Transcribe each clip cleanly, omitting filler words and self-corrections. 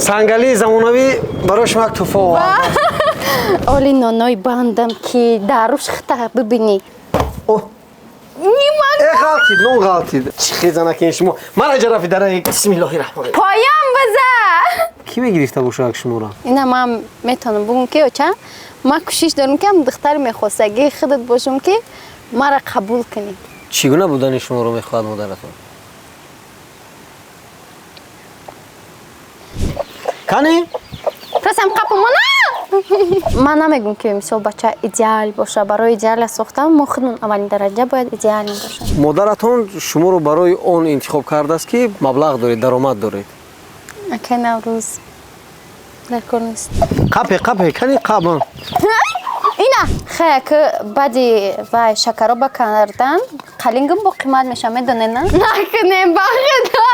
Сангалии замонавӣ барои шумо як тӯҳфа овардааст. Оли ноной бандам ки даруш хита бибинӣ. О! Э, ғалтид, нон ғалтид. Чӣ хезанаки шумо? Ман аҷа рафи дара. Бисмиллоҳи раҳмони. Поям биза. Кӣ мегирифта бошад шуморо? Ина ман метавонам бугум ки оча, ман кӯшиш дорам ки ҳам духтари мехостагии худат бошам ки маро қабул кунӣ. Чӣ гуна будани шуморо мехоҳад модаратон? Кани? Просто қапумона. Ман намегум ки мисол бача идеал боша. Барои идеала сохтан мо худмон аввалин дараҷа бояд идеалӣ бошем. Модаратон шуморо барои он интихоб кардааст ки маблағ доред, даромад доред. Акай Наврӯз дар кор нест. Қапе, қапе, кани қабан. Ина хая ки баъди вай шакароба кардан қалингам бо қимат мешавад, медонед на? Накунем бахуда.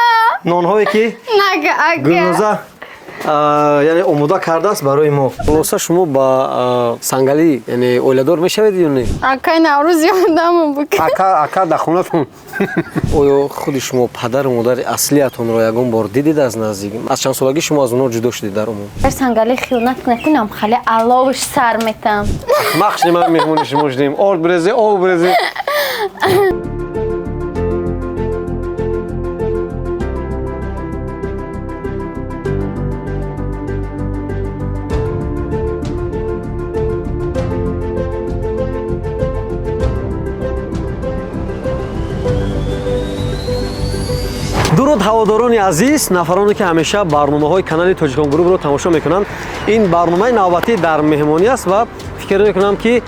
Нонҳое ки Нага ака. Гулноза яъне омода кардааст барои мо. Хулоса шумо ба сангалӣ яъне оиладор мешавед ё не? Акай Наврӯз ёдамон букун. Ака, ака дар хонатон. Оё худи шумо падару модари аслиятонро ягон бор дидед аз наздик? Аз чанд солагӣ шумо аз онҳо ҷудо шудед дар умум? Ар сангалӣ хиёнат кунад, кунам хали аловш сар метам. Махши ман меҳмони шумо шудем. Орд бирезӣ, об бирезӣ. Дуруд, ҳаводорони азиз, нафароне ки ҳамеша барномаҳои канали Тоҷикон Групро тамошо мекунанд. Ин барномаи навбатӣ дар меҳмонӣ аст ва фикр мекунам ки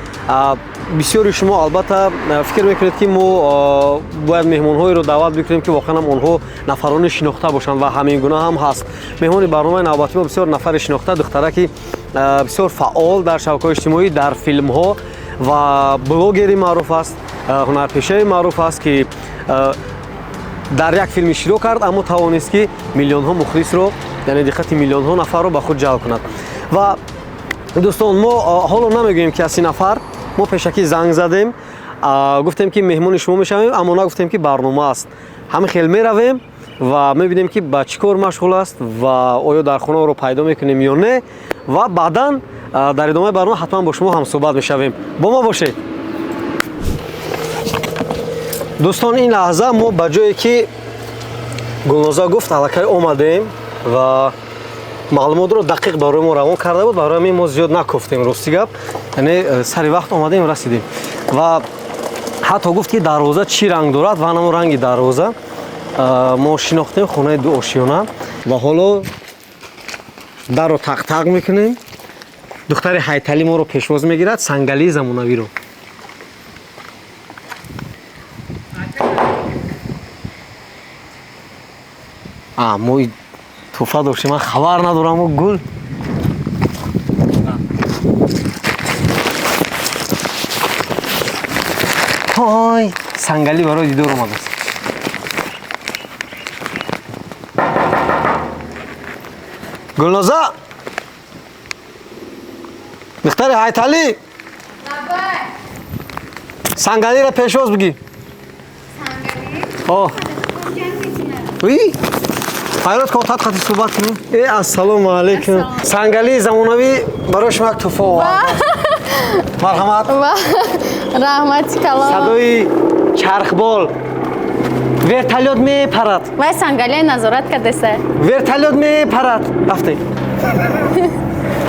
бисёри шумо албатта фикр мекунед ки мо бояд меҳмонҳоеро даъват бикунем ки воқеан ҳам онҳо нафарони шинохта бошанд ва ҳамин гуна ҳам ҳаст. Меҳмони барномаи навбатӣ мо бисёр нафари шинохта, духтараки бисёр фаъол дар шабакаҳои иҷтимоӣ, дар филмҳо ва блогери маъруф аст, ҳунарпешаи маъруф аст ки дар як филм иштирок кард, аммо тавонист ки миллионҳо мухлисро, яъне диққати миллионҳо нафарро ба худ ҷалб кунад. Ва дӯстон, мо ҳоло намегӯем ки аз ин нафар, мо пешакӣ занг задем, гуфтем ки меҳмони шумо мешавем, аммо нагуфтем ки барнома аст. Ҳамин хел меравем ва мебинем ки ба чӣ кор машғул аст ва оё дар хона ӯро пайдо мекунем ё не, ва баъдан дар идомаи барнома ҳатман бо шумо ҳамсӯҳбат мешавем. Бо мо бошед. Дӯстон, ин лаҳза мо ба ҷое ки Гулноза гуфт аллакай омадем ва маълумотро дақиқ барои мо равон карда буд, барои ҳамин мо зиёд накуфтем, рости гап, яъне сари вақт омадем, расидем. Ва ҳатто гуфт ки дарвоза чӣ ранг дорад ва ҳамон ранги дарвоза мо шинохтем, хонаи дуошиёна. Ва ҳоло дарро тақ-тақ мекунем. Духтари ҳайталӣ моро пешвоз мегирад, сангалии замонавиро. Мо тӯҳфа доштем, ман хабар надорам. О, гул. Ой, сангалӣ барои дидор омадааст. Гулноза, духтари ҳайталӣ, сангалиро пешвоз бигӣ. О, хайрот кон, тат хати суҳбат кунем. Э, ассалому алайкум. Сангалии замонавӣ барои шумо як тӯҳфа овардааст. Марҳамат. Раҳмати калон. Садои чархбол. Вертолёт мепарад. Вай сангалия назорат кардеса. Вертолёт мепарад. Рафтем.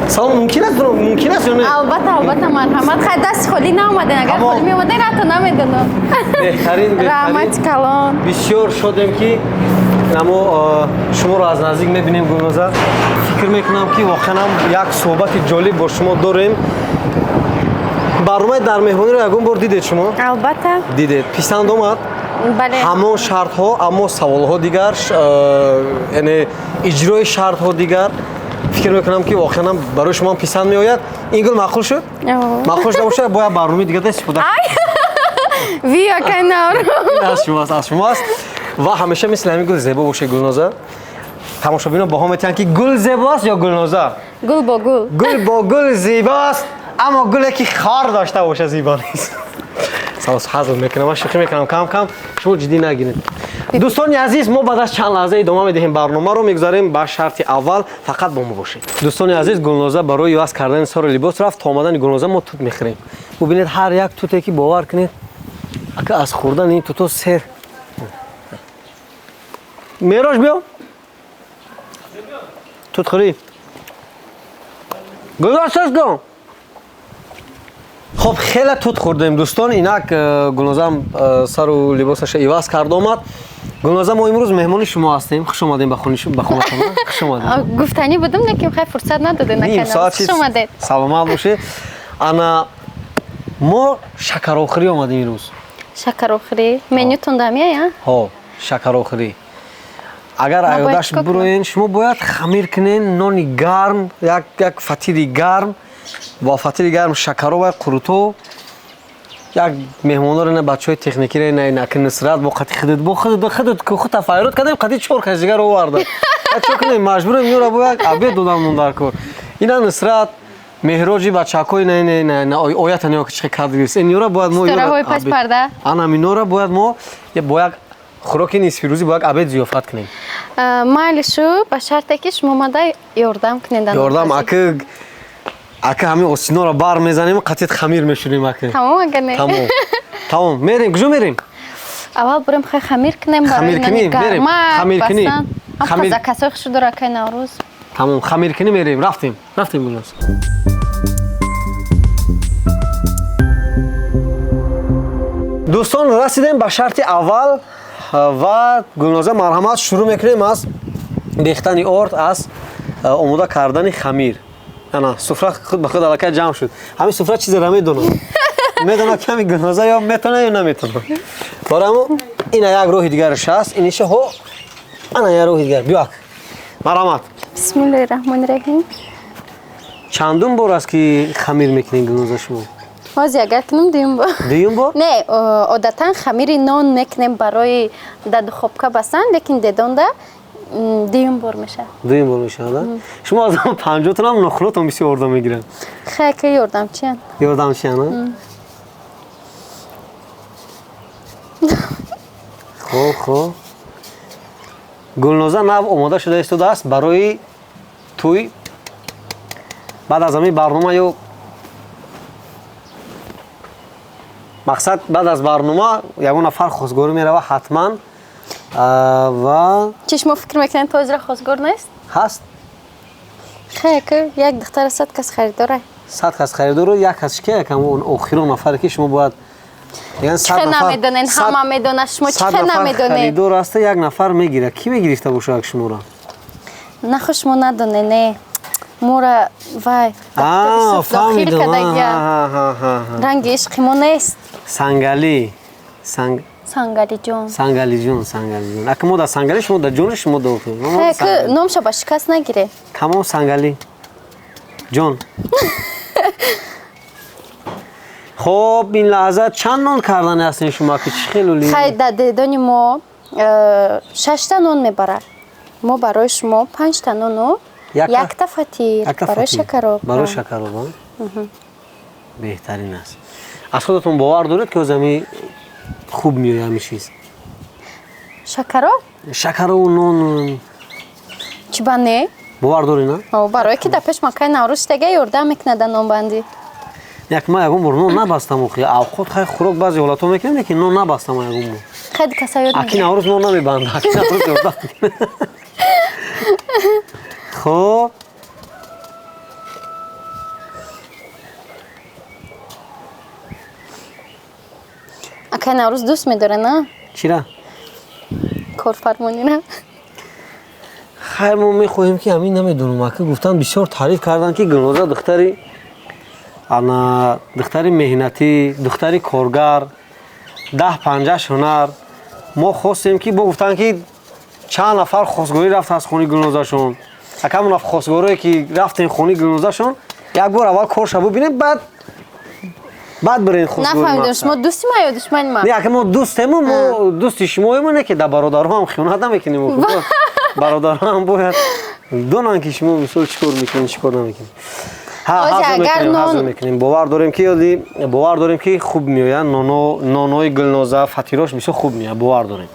Салом, мумкин аст, мумкин аст ё не? Албатта, албатта, марҳамат. Хай даст холӣ наомаден, агар холӣ меомаден, ҳатто намедонам. Беҳтарин, беҳтарин. Раҳмати калон. Бисёр шодем ки аммо шуморо аз наздик мебинем, Гулноза. Фикр мекунам ки воқеан ҳам як суҳбати ҷолиб бо шумо дорем. Барномаи дар меҳмониро ягон бор дидед шумо? Албатта. Дидед. Писанд омад? Бале. Ҳамон шартҳо, аммо саволҳо дигар, яъне иҷрои шартҳо дигар. Фикр мекунам ки воқеан ҳам барои шумо ҳам писанд меояд. Ин гул маъқул шуд? Маъқул шуда бошад, бояд барномаи дигар истифода. Ви акай Наврӯз. Аз шумост, аз шумост. Ва ҳамеша мисли ҳамин гул зебо бошед, Гулноза. Тамошобинон баҳо метиҳанд ки гул зебо аст ё Гулноза? Гул бо гул. Гул бо гул зебо аст, аммо гуле ки хор дошта бошад зебо нест. Савос ҳазл мекунам, ман шӯхӣ мекунам кам-кам, шумо ҷиддӣ нагиред. Дӯстони азиз, мо баъд аз чанд лаҳза идома медиҳем барномаро, мегузарем ба шарти аввал, фақат бо мо бошед. Дӯстони азиз, Гулноза барои иваз кардани сару либос рафт. То омадани Гулноза мо тут мехӯрем. Бубинед, ҳар як туте ки, бовар кунед, ака, аз хӯрдани ин туто сер. Мерош, биё, тутхӯрӣ. Гулноз, сес кун. Хоб, хеле тут хӯрдем, дӯстон. Инак Гулнозам сару либосаша иваз кард, омад. Гулноза, мо имрӯз меҳмони шумо ҳастем. Хуш омадем ба хонатон, хуш омадем. Гуфтанӣ будам, лекин хай, фурсат надодед. Ним соат. Хуш омадед. Саломат бошед. Ана, мо шакарохӯрӣ омадем имрӯз. Шакарохӯрӣ менютон дамия? Ҳо, шакарохӯрӣ. Агар Ма бояд аёдаш чикор кунам? Буроен, шумо бояд хамир кунен, нони гарм, як фатири гарм, бо фатири гарм шакаро ва қуруту. Як меҳмонро, на бачаҳои техникиро, на наки Нусрат бо қати худат, бо худат худ тафайрот кардем, қати чор кас дигар оварда. Чо кунем, маҷбурем, инро бо як обед додам дар кор. Ина Нусрат, Меҳроҷи бачакҳои, не, не, не, не, оята не, чӣ кард гирифт. Инора бояд мо Ситораҳои пас парда. Ана, минора бояд мо бо як хӯроки нисфирӯзӣ, бо як обед зиёфат кунем. Майли шу, ба шарте ки шумо мада ёрдам кунед дар Ёрдам? нонпазӣ. Ака, ҳамин осиноро бар мезанем, қатият хамир мешурем, ака. Тамом, агар не. Тамом, тамом, мерем. Куҷо мерем? Аввал бурем, хай, хамир кунем барои Хамир нони кунем, мерем. гармак. Хамир кунем. Бастан. Ам қазакасои хушу дора кай Наврӯз. Тамом, хамиркунӣ мерем. Рафтем, рафтем, Гулноз. Дӯстон, расидем ба шарти аввал ва Гулноза, марҳамат, шурӯъ мекунем аз бехтани орд, аз омода кардани хамир. Ана, суфра худ ба худ аллакай ҷамъ шуд. Ҳамин суфра чизеро медонад, медонад, ки ҳамин Гулноза ё метавона, ё наметавона. Барамо ина як роҳи дигараш аст, иниша. Ҳо, ана як роҳи дигар. Биё, ак, марҳамат. Бисмиллоҳи раҳмони раҳим. Чандум бор аст, ки хамир мекунед, Гулноза, шумо? Ҳозир агар кунам, дуюм бор. Дуюм бор? Не, одатан хамири нон мекунем барои даду хобка бастан, лекин дедонда дуюм бор мешавад. Дуюм бор мешавад, а? Шумо аз ҳам панҷотонам нохунотон бисёр ордам мегиранд. Хай, ки ёрдамчиян. Ёрдамчиян, а? Хуб, хуб. Гулноза нав омода шуда истодааст барои тӯй. Баъд аз ҳамин барнома ё мақсад, баъд аз барнома ягон нафар хостгорӣ мерава ҳатман ва Чи, шумо фикр мекунед, то ҳозира хостгор нест? Ҳаст. Хай, ки як духтара 100 кас харидора. 100 кас харидору, як кас ки, якам он охирон нафаре, ки шумо бояд, яъне Чӣ хел намедонед? Ҳама медонад, шумо чӣ 100 хел нафар намедонед? Харидор аста, як нафар мегирад. Кӣ мегирифта бошад шуморо? Нахо, шумо надонед, не, мора вай А, дохил фаҳмидам. кардагия. Ранги ишқи мо нест. Сангалӣ, санг. Сангалиҷон. Сангалиҷон, Сангалиҷон. Ака, мо дар Сангалӣ, шумо дар ҷони шумо дар. Хай, ки номша ба шикаст нагире. Тамом, Сангалӣ ҷон. Хоб, ин лаҳза чанд нон кардани ҳастин шумо, ки чӣ хелули? Хай, дар дедони мо шашта нон мебарад. Мо барои шумо панҷта нону якта фатир барои шакароб. Барои шакароб, а? Беҳтарин аст. Аз худатон бовар доред, ки ҳозир хуб меояд ҳамин чиз? Шакароб? Шакарову нон. Чӣ ба не? Бовар дорӣ, на? О, барое ки дар пеш макаи Наврӯз тега ёрдам мекунад дар нонбандӣ. Як ман ягон бор нон набастам охи. Авқот, хай, хӯрок баъзе ҳолатҳо мекунем, лекин нон набастам ягон бор. Хай, каса ёд Аки мегирад. Наврӯз нон намебанда, аки Наврӯз ёрдам мекунад. Хоб. Акай Наврӯз дӯст медорад, на? Чира? Корфармонира. Хайр, мо мехоҳем, ки ҳамин, намедонам, ака, гуфтан, бисёр таъриф карданд, ки Гулноза духтари, ана, духтари меҳнатӣ, духтари коргар, даҳ панҷаш ҳунар. Мо хостем, ки бо гуфтанд, ки чанд нафар хостгорӣ рафт аз хони Гулнозашон. Ака, ҳамон хостгорое, ки рафтем хони Гулнозашон, як бор аввал корша бубинем, баъд бирен хостгорӣ. Нафаҳмидам, Мақсад. шумо дӯсти ма ё душмани ма? Не, ака, мо дӯстему, мо дӯсти шумоему, не ки дар бародарҳо ҳам хиёнат намекунем. Бародарҳо ҳам бояд донанд, ки шумо мисол чӣ кор мекунед, чӣ кор намекунед. Ҳа, Ози ҳазм агар мекунем, ҳазм нон- мекунем. Бовар дорем, ки ёди, бовар дорем, ки хуб меоянд ноно, нонои Гулноза, фатирош бисёр хуб меояд, бовар дорем.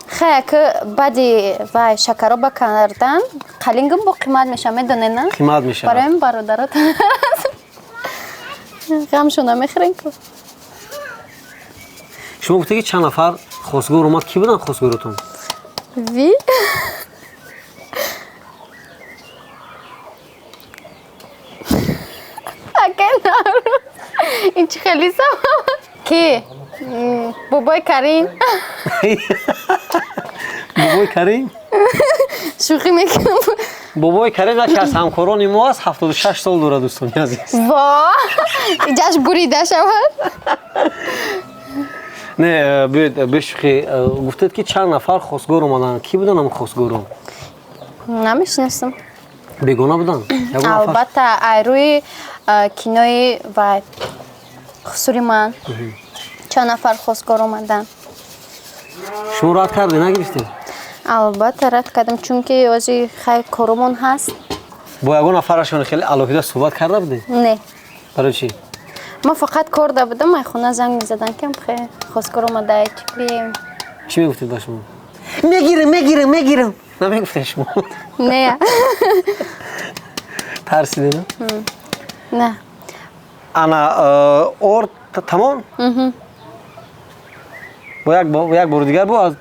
Хай, ки баъди вай шакароба кардан қалингам бо қимат меша, медонед, на? Қимат мешавад. Барои бародарот ғамшо намехӯрен ку. Шумо гуфте, ки чанд нафар хостгор омад. Кӣ буданд хостгоротон? Ви акай Наврӯз, ин чӣ хеле савол? Ки бобои Карим. Бобои Карим? Шӯхӣ мекунам. Бобои Карим яке аз ҳамкорони мо аст, 76 сол дорад, дӯстони азиз. Во, иҷаш бурида шавад. Не, биёед, бешӯхӣ, гуфтед, ки чанд нафар хостгор омаданд. Кӣ буданд ҳамн хостгорон? Намешиносам. Бегона буданд? Ягон нафар? Албатта, ай рӯи кинои вай хусури ман чанд нафар хостгор омаданд. Шумо рад кардед, нагирифтед? Албатта, рад кардам, чунки ози хай коромон ҳаст. Бо ягон нафарашон хеле алоҳида суҳбат карда будед? Не. Барои чӣ? Ман фақат кор да будам, ай хона занг мезаданд, ки хе хостгор омада, чӣ бием. Чӣ мегуфтед ба шумо? Мегирам, мегирам, мегирам намегуфтед шумо? Не. Тарсидед? Не. Ана, орд тамом. Бо як бори дигар бо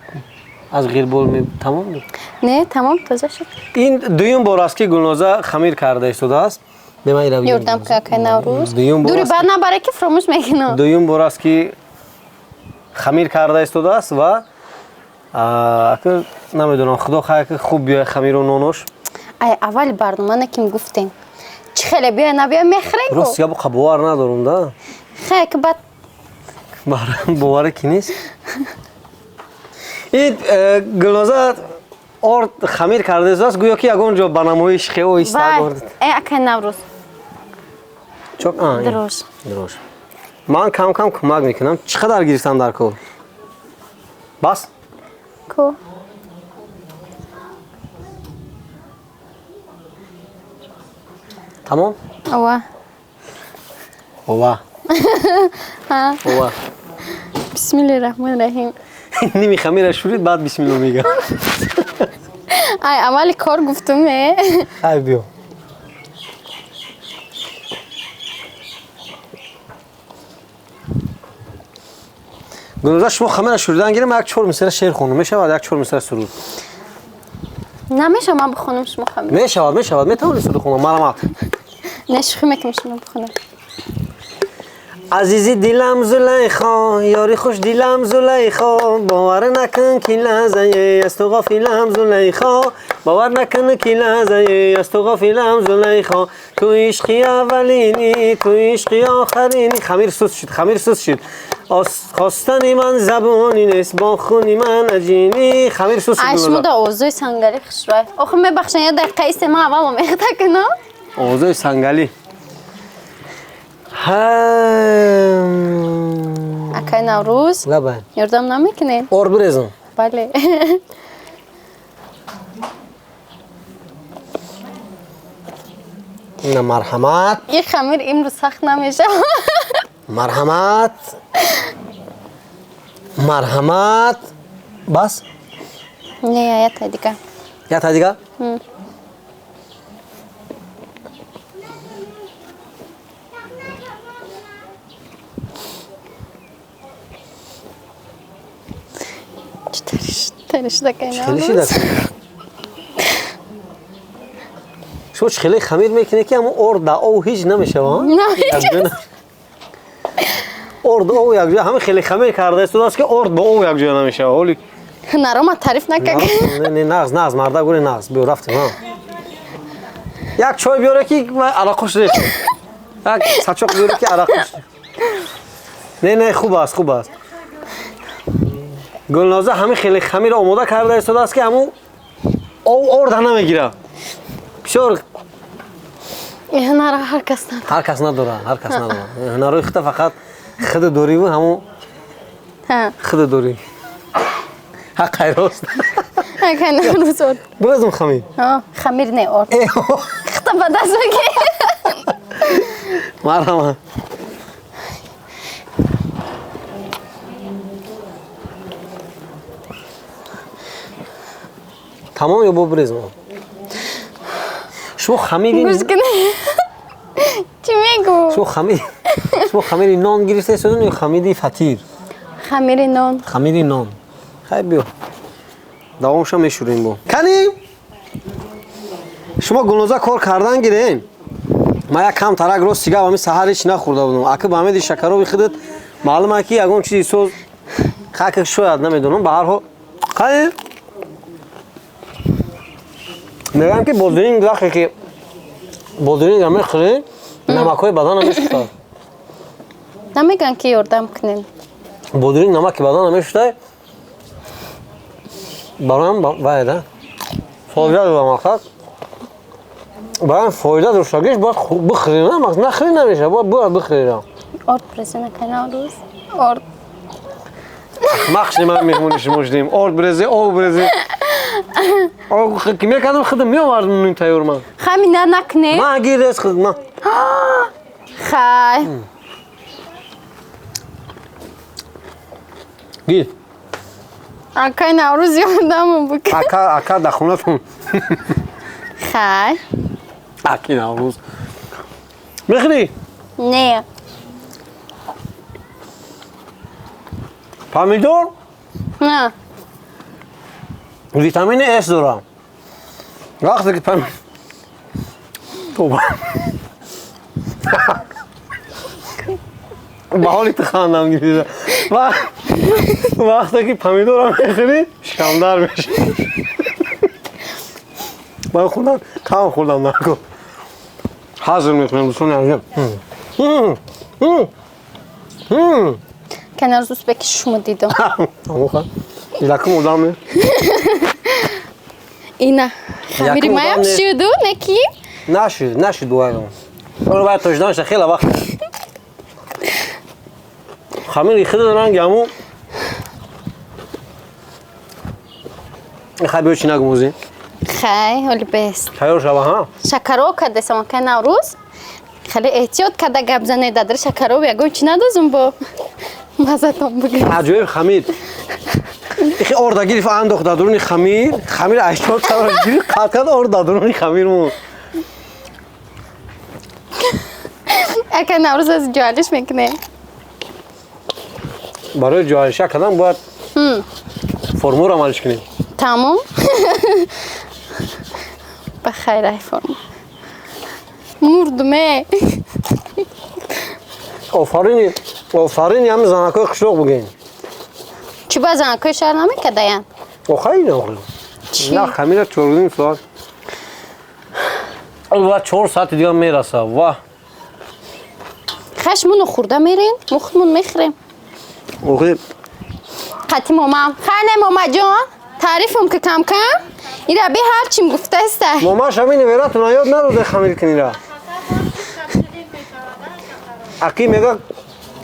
аз ғирбол тамом. Не, тамом, тоза шуд. Ин дуюм бор аст, ки Гулноза хамир карда истодааст. Ёрдам ка, акай Наврӯз. Дуюм бор дури аст баъд набаре, ки фуромӯш мекунам. Дуюм бор аст, ки хамир карда истодааст ва ака, намедонам, худо хайр, ки хуб биёяд хамиру нонош. Ай аввали барнома наким гуфтем, чӣ хеле биёя набиёя, мехӯрем ку. Рост гап, бовар надорум да. Хай, ки баъд. Боваре ки нест. Ин Гулноза орд хамир карда истодааст, гӯё ки ягон ҷо ба намоиш хео иста. Вай, э, акай Наврӯз. Чок. Дрож. Дрож. Ман кам кам кӯмак мекунам. Чӣ қадар гирифтам дар кор? Бас. Ку. Тамом. Ова. Ова, ова. Бисмиллоҳи раҳмони раҳим. Ними хамира шурид, баъд бисмилло мегам. Ай аввали кор гуфтум, э. Ай, биё. Гулноза, шумо хамира шуридан гирем, як чор мисра шеър хонум. Мешавад як чор мисра суруд? Намешавад, ман бихонам, шумо хамир. Мешавад, мешавад, метавонӣ суруд хонам, марҳамат. Не, шӯхӣ мекунам, шумо бихонам. Азизи дилам Зулайхо, ёри хуш дилам Зулайхо, бовар накун, ки лаҳзае аз ту ғофилам, Зулайхо, бовар накун, ки лаҳзае аз ту ғофилам, Зулайхо, ту ишқи аввалини, ту ишқи охарини. Хамир суст шуд, хамир суст шуд. Хостани ман забони нест, бо хуни ман аҷинӣ. Хамир суст шуд. Ай, шумо да овозои сангалӣ хушрӯй. Охи, мебахшен, я дақиқа исте, ман аввал омехта кунам. Овозои сангалӣ. Акай Наврӯз. Лабай. Ёрдам намекунед? Ор бирезам? Бале. На, марҳамат. Ин хамир имрӯз сахт намешавад. Марҳамат, марҳамат, бас. Не, ята дига. Ята дига. Чӣ шуда, акай Хеле шида. Наврӯз? Шумо чӣ хеле хамир мекунед, ки ҳамон орд да ов ҳеҷ намешава? Намешавад. Орд ов якҷоя ҳамин хеле хамир карда истодааст, ки орд бо ов якҷоя намешава ҳоли. Ҳунарома таъриф накард. Не, не, нағз, нағз, марда гуре, нағз. Биё, рафтем. Ҳа, як чой биёре, ки арақош рехт, як сачоқ биёре, ки арақош. Не, не, хуб аст, хуб аст. Гулноза ҳамин хеле хамирро омода карда истодааст, ки ҳамун ов орда намегирад бисёр. Ҳунара ҳар кас надорад. Ҳар кас надорад, ҳар кас надорад. Ҳунарҳои худа фақат худа дориву ҳамун худа дорӣ, ҳақ хайрост. Акай Наврӯз, орд. Биразм хамир? Хамир не, орд. Хта ба даст бигир. Марҳамат. Тамом ё бо брезм? Шумо хамири Гӯш кунед. Чӣ мегӯ? Шумо хамири нон гирифта истодед ё хамири фатир? Хамири нон. Хамири нон. Хай, биё. Давомша мешурем бо. Кани? Шумо, Гулноза, кор кардан гирем. Ман як кам тарак рост сига ами саҳар ҳеч нахӯрда будам. Аки ба ҳамеди шакароби худат маълум ки ягон чизи соз хаки шояд, намедонам, ба ҳар ҳол. Қани? Мегӯям ки бодиринг, вақте ки бодирингро мехӯрем, намакҳои баданро мешӯшад. Намегӯянд ки ёрдам кунем. Бодиринг намаки баданро мешӯшад. Бароям вайда. Фоида дора, мақсад. Бароям фоида доштагиш бояд бихӯрем, на мақсад нахӯрӣ намешавад, бояд бихӯрем. Орд бирезем, акай Наврӯз. Орд. Махши ман меҳмони шумо шудем. Орд брезе, об брезе. Об ки мекардам, худам меовардам нуни тайёр ман. Хамина накунем. Ман гирес худ ман. Хай. Гир. Акай Наврӯз, ёрдамон бикун. Ака, ака дар хонатон. Хай. Аки Наврӯз. Мехӯрӣ? Не. Помидор На. витамини С дорад. Вақте ки Тоба. Ба ҳоли ту хандам гирифта. Вақте ки помидорро мехӯрӣ, шикамдар мешавӣ. Ман хӯрдам, кам хӯрдам, накун. Ҳазр мекунем, дӯстони азиз. Акай Наврӯз, узбеки шумо дидам. Якум одам не? Ина. Хамири Якум маям одам не. шуду, неки? Нашуд, нашуд боварам. Оро бояд тожиданша хеле вақт. Хамири худ ранги ҳамун. Хай, биё, чӣ нагумӯзӣ? Хай, ҳоли бест. Тайёр шава, ҳа? Шакаро кардесам, акай Наврӯз. Хеле эҳтиёт карда гап занед, дадри шакаро ягон чӣ надозум, бо мазатон бигӯ. Аҷоиб хамир. Ихи орда гирифт, андохт дар дуруни хамир, хамир 80 тавра гирифт, қат кард, орд дар дуруни хамир монд. Акай Наврӯз, аз ҷоалиш мекунем. Барои ҷоалиша кардан бояд формура амалиш кунем. Тамом. Ба хайр, ай форма. Мурдуме. Офарини, офарини ҳами занакҳои қишлоқ бугем. Чӣ, ба занакҳои шаҳр намекардаянд? Охай, не охи. Чӣ? На, хамира 4,5 соат. Ва 4 соати дигар мераса. Ва. Хаш муну хӯрда мерем, мо худмон мехӯрем. Охи. Қати момам. Хай, не, момаҷон, таърифам ки кам-кам. Ира би ҳар чим гуфтаста. Момаш ҳамин невератона ёд надоде хамир кунира. Аки мега,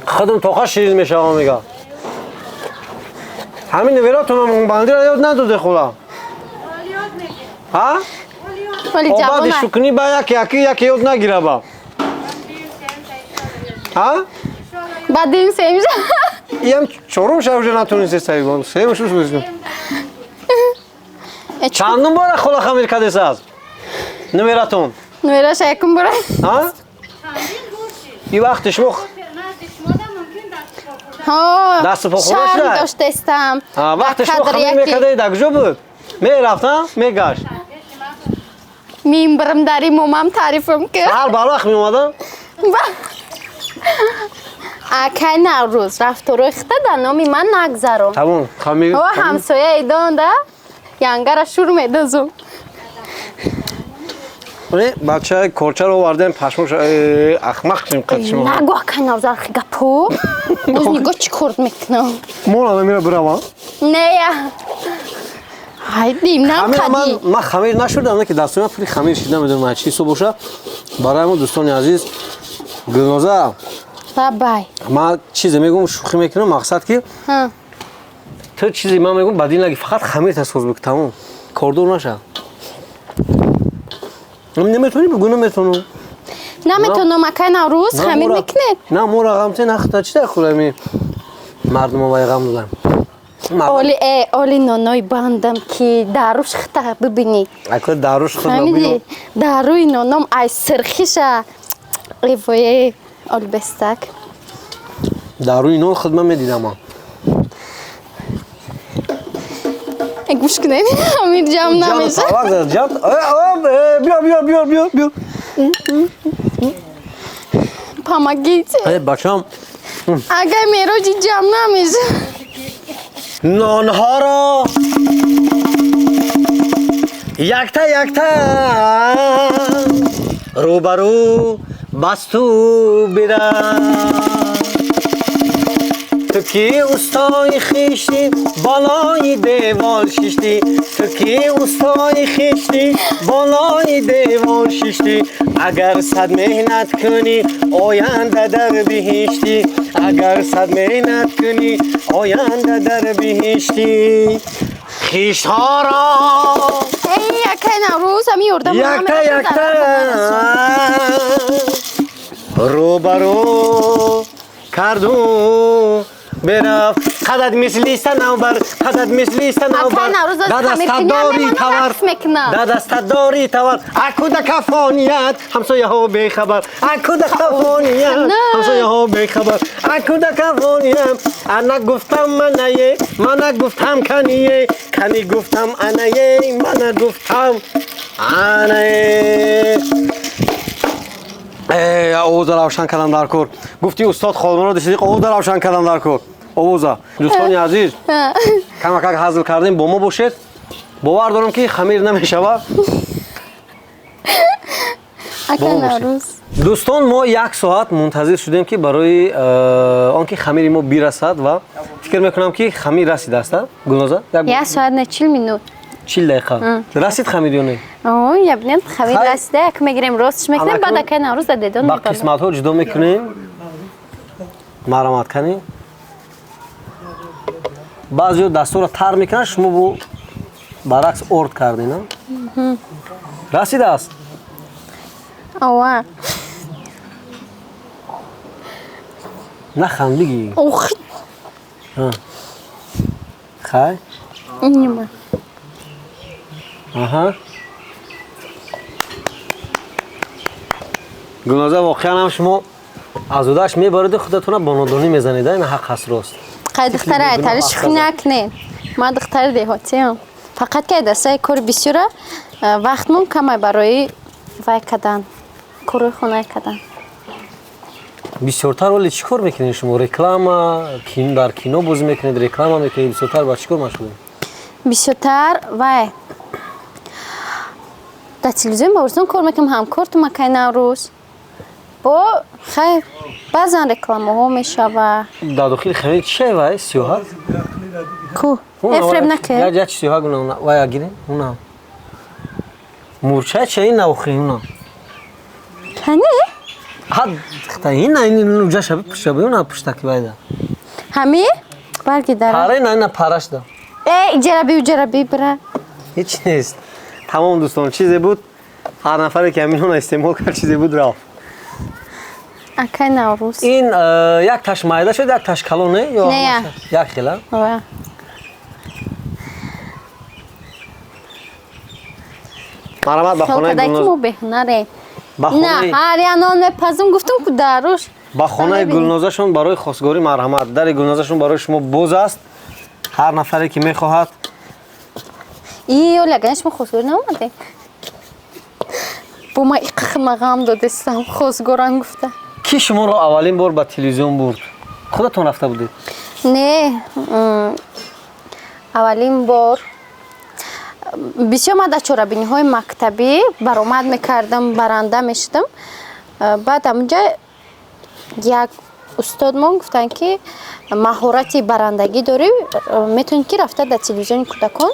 худам тоқа ширин мешавам, мега. Ҳамин невератона мунгбандира ёд надоде, хула. Ҳа? Вали Обади ҷавона. шукунӣ ба яке яки яке ёд нагира ба. Ҳа? Бадим семжа. Иам чорум шаб уже натонисте саибон. Сеюм шуш мешум. Чандум бора хола хамир кадесааст? Невератон. Нуераша якум бора. Ҳа? И вақти шумо Ҳо. Дасту по хӯрда Шарм шудай? доштестам. А, вақти шумо Кадр хамир яки. мекардаед, дар куҷо буд? Мерафтам, мегашт. Мимбарам дари момам таърифам ки. Ҳар барвақт меомадам. Акай Наврӯз, рафторои хита дар номи ман нагзарон. Тамом, хамир. О, ҳамсоя идонда янгара шур медозум. Не, бача корчаро овардем, пашмош ахмақ шудем қад шумо. Нагӯ, акай Наврӯз, архи гапо. Боз нигоҳ чӣ корд мекунам. Мона намира бирава. Нея. Ҳай, дим нам Хамир ман қадӣ. Ман хамир нашудам, не ки дастума пури хамир шида, медонам аз чӣ ҳисоб боша. Барои мо, дӯстони азиз, Гулноза, Бабай. ман чизе мегӯм, шӯхӣ мекунам, мақсад ки Ҳа. ту чизе ман мегӯм, ба дил наги, фақат хамир тасоз бик, тамом. Кордор наша. Наметонӣ, бигӯ, наметонам. Наметонам, акай Наврӯз, На, хамир мекунед. На, мора ғам те нахта, чи дар хӯрами мардумо вай ғам додам. Оли оли ноной бандам ки даруш хта бибинӣ. Ако даруш худ набинӣ. Даруи ноном ай сирхиша. Эвое оли бестак. Даруи нон худ ман медидам. Гӯш кунед, Амир ҷамъ намеша. Ҷамъ биё биё биё биё биё. Помогите. Бачам. Агар Мероҷи ҷамъ намеша. Нонҳоро якта якта рӯбарӯ басту бира. Ту ки устои хиштӣ болои девор шиштӣ, ту ки устои хиштӣ болои девор шиштӣ, агар сад меҳнат кунӣ оянда дар биҳиштӣ, агар сад меҳнат кунӣ оянда дар биҳиштӣ. Хиштҳоро Якай Наврӯз ҳамин ёрдам якта якта рӯбарӯ карду бирафт. Қадат мисли санавбар, қадат мисли санавбар, дадастадори тавар, дадастадори тавар, акуда кафоният ҳамсояҳо бехабар, акуда кафоният ҳамсояҳо бехабар, акуда кафоният. Ана гуфтам манае, мана гуфтам кание, кани гуфтам анае, мана гуфтам анае. Овоза равшан кардам дар кор. Гуфти устод Холмурод Сидиқ овоза равшан кардам дар кор. Овоза. Дӯстони азиз, камакак ҳазл кардем, бо мо бошед. Бовар дорам ки хамир намешавад. Дӯстон, мо як соат мунтазир шудем ки барои он ки хамири мо бирасад ва фикр мекунам ки хамир расидааст, Гулноза? Як соат не, 40 минут. 40 дақиқа. Расид хамир ё не? О, ябнем хамир расида, як мегирем ростш мекунем, баъд акай Наврӯз да дедон мебарем. Ба қисматҳо ҷудо мекунем. Марамат канем. Баъзеҳо дастора тар мекунанд, шумо бо баръакс орд кардед, а? Расидааст? Ова. Наханд, бигӣ. Ох. Хай? Нима. Аҳа. Гулноза, воқеан ҳам шумо аз удаш мебариду худатона бо нодонӣ мезанед, ин ҳақ ҳаст рост. Қай духтара айтали шӯхӣ накунед. Ман духтари деҳотиам. Фақат ки дастаи кори бисёра вақтмон камай барои вай кардан, корои хонаи кардан. Бисёртар вале чӣ кор мекунед шумо? Реклама, дар кино бозӣ мекунед, реклама мекунед, бисёртар ба чӣ кор машғулед? Бисёртар вай дар телевизион Боваристон кор мекунам, ҳамкортум акай Наврӯз. Бо хай баъзан рекламаҳо мешава. Дар дохили хамир чӣ шай вай сиёҳак? Ку? Эфреб накард? Як сиёҳак уна вай агирем, уна. Мурча ча ин навхи уна. Кане? Ҳа, та ин ин уҷа шаби пушаби уна пуштаки вайда. Ҳами? Барги дара. Паре на ина параш да. Э, иҷараби уҷараби бира. Ҳеч нест. Тамом дӯстон, чизе буд, ҳар нафаре ки ҳамин она истеъмол кард, чизе буд рафт. Акай Наврӯз. Ин як таш майда шуд, як таш калон, не? Ё не? Як хела? Ва. Марамат ба хонаи Гулноза. Мо беҳунарем. На, ҳар як нон мепазум, гуфтум ку даруш. Ба хонаи Гулнозашон барои хосгорӣ марҳамат. Дари Гулнозашон барои шумо боз аст. Ҳар нафаре ки мехоҳад. И оля, ганаш мо хосгорӣ наомадем. Бо ма иққма ғам додестам, хосгоран гуфта. Ки шуморо аввалин бор ба телевизион бурд? Худатон рафта будед? Не, аввалин бор бисёр ман дар чорабиниҳои мактабӣ баромад мекардам, баранда мешудам. Баъд ҳамунҷа як устодмон гуфтанд ки маҳорати барандагӣ дорӣ, метавонӣ ки рафта дар телевизиони кӯдакон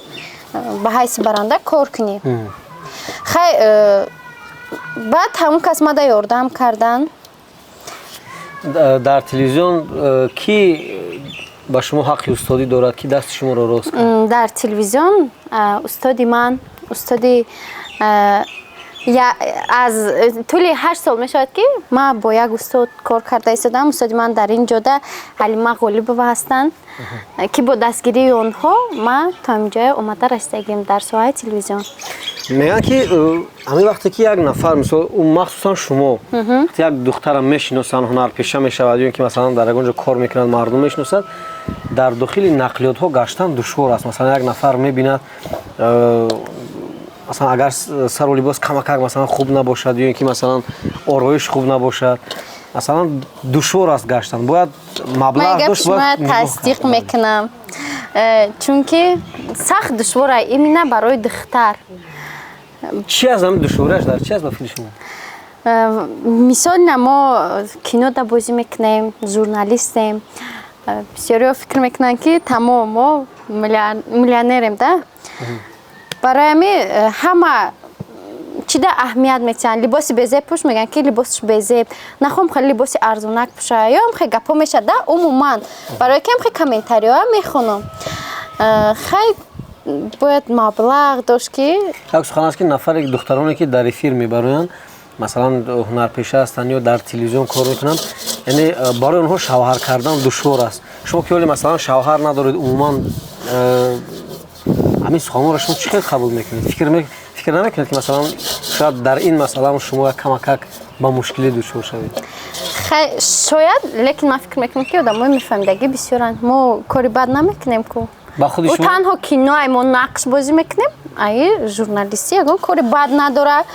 ба ҳайси баранда кор кунӣ. Хай, баъд ҳамун кас мада ёрдам кардан. Дар телевизион ки ба шумо ҳаққи устодӣ дорад, ки дасти шуморо рост кард? Дар телевизион устоди ман, устоди Аз тӯли 8 сол мешавад, ки ман бо як устод кор карда истодам. Устоди ман дар ин ҷода Ҳалима Ғолибова ҳастанд, ки бо дастгирии онҳо ман то инҷоя омада расидагим дар соҳаи телевизион. Мегӯянд, ки ҳамин вақте ки як нафар, мисол, махсусан шумо, як духтара мешиносанд, ҳунарпеша мешавад ё ки масалан дар ягон ҷо кор мекунад, мардум мешиносад, дар дохили нақлиётҳо гаштан душвор аст. Масалан, як нафар мебинад, масалан, агар сару либос камакак, масалан, хуб набошад ё ин ки, масалан, ороиш хуб набошад, масалан, душвор аст гаштан, бояд маблағ дошт. Бояд тасдиқ мекунам, чунки сахт душвора именно барои духтар. Чи аст ҳамин душвориаш, дар чи аст ба фикри шумо? Мисол, на мо кинода бозӣ мекунем, журналистем, бисёриҳо фикр мекунанд, ки тамом мо миллионерем да. Барои ҳамин ҳама чида аҳамият метиҳанд. Либоси безеб пӯш, мегӯянд, ки либосш безеб, нахом хеле либоси арзонак пӯша, ё ҳам хе гапҳо мешад да. Умуман, барои ки ҳам хе комментариҳоам мехонам. Хай, бояд маблағ дошт, ки Як сухан аст, ки нафаре, духтароне ки дар эфир мебароянд, масалан, ҳунарпеша ҳастанд ё дар телевизион кор мекунанд, яъне барои онҳо шавҳар кардан душвор аст. Шумо ки ҳоле, масалан, шавҳар надоред, умуман ҳамин суханҳоро шумо чӣ хел қабул мекунед? Фикр намекунед, ки масалан, шояд дар ин масъала шумо камакак ба мушкилӣ дучор шавед? Шояд, лекин ман фикр мекунам, ки одамои мефаҳмидагӣ бисёранд. Мо кори бад намекунем ку. Ба худи шумо танҳо киноай, мо нақш бозӣ мекунем, аи журналистӣ ягон кори бад надорад.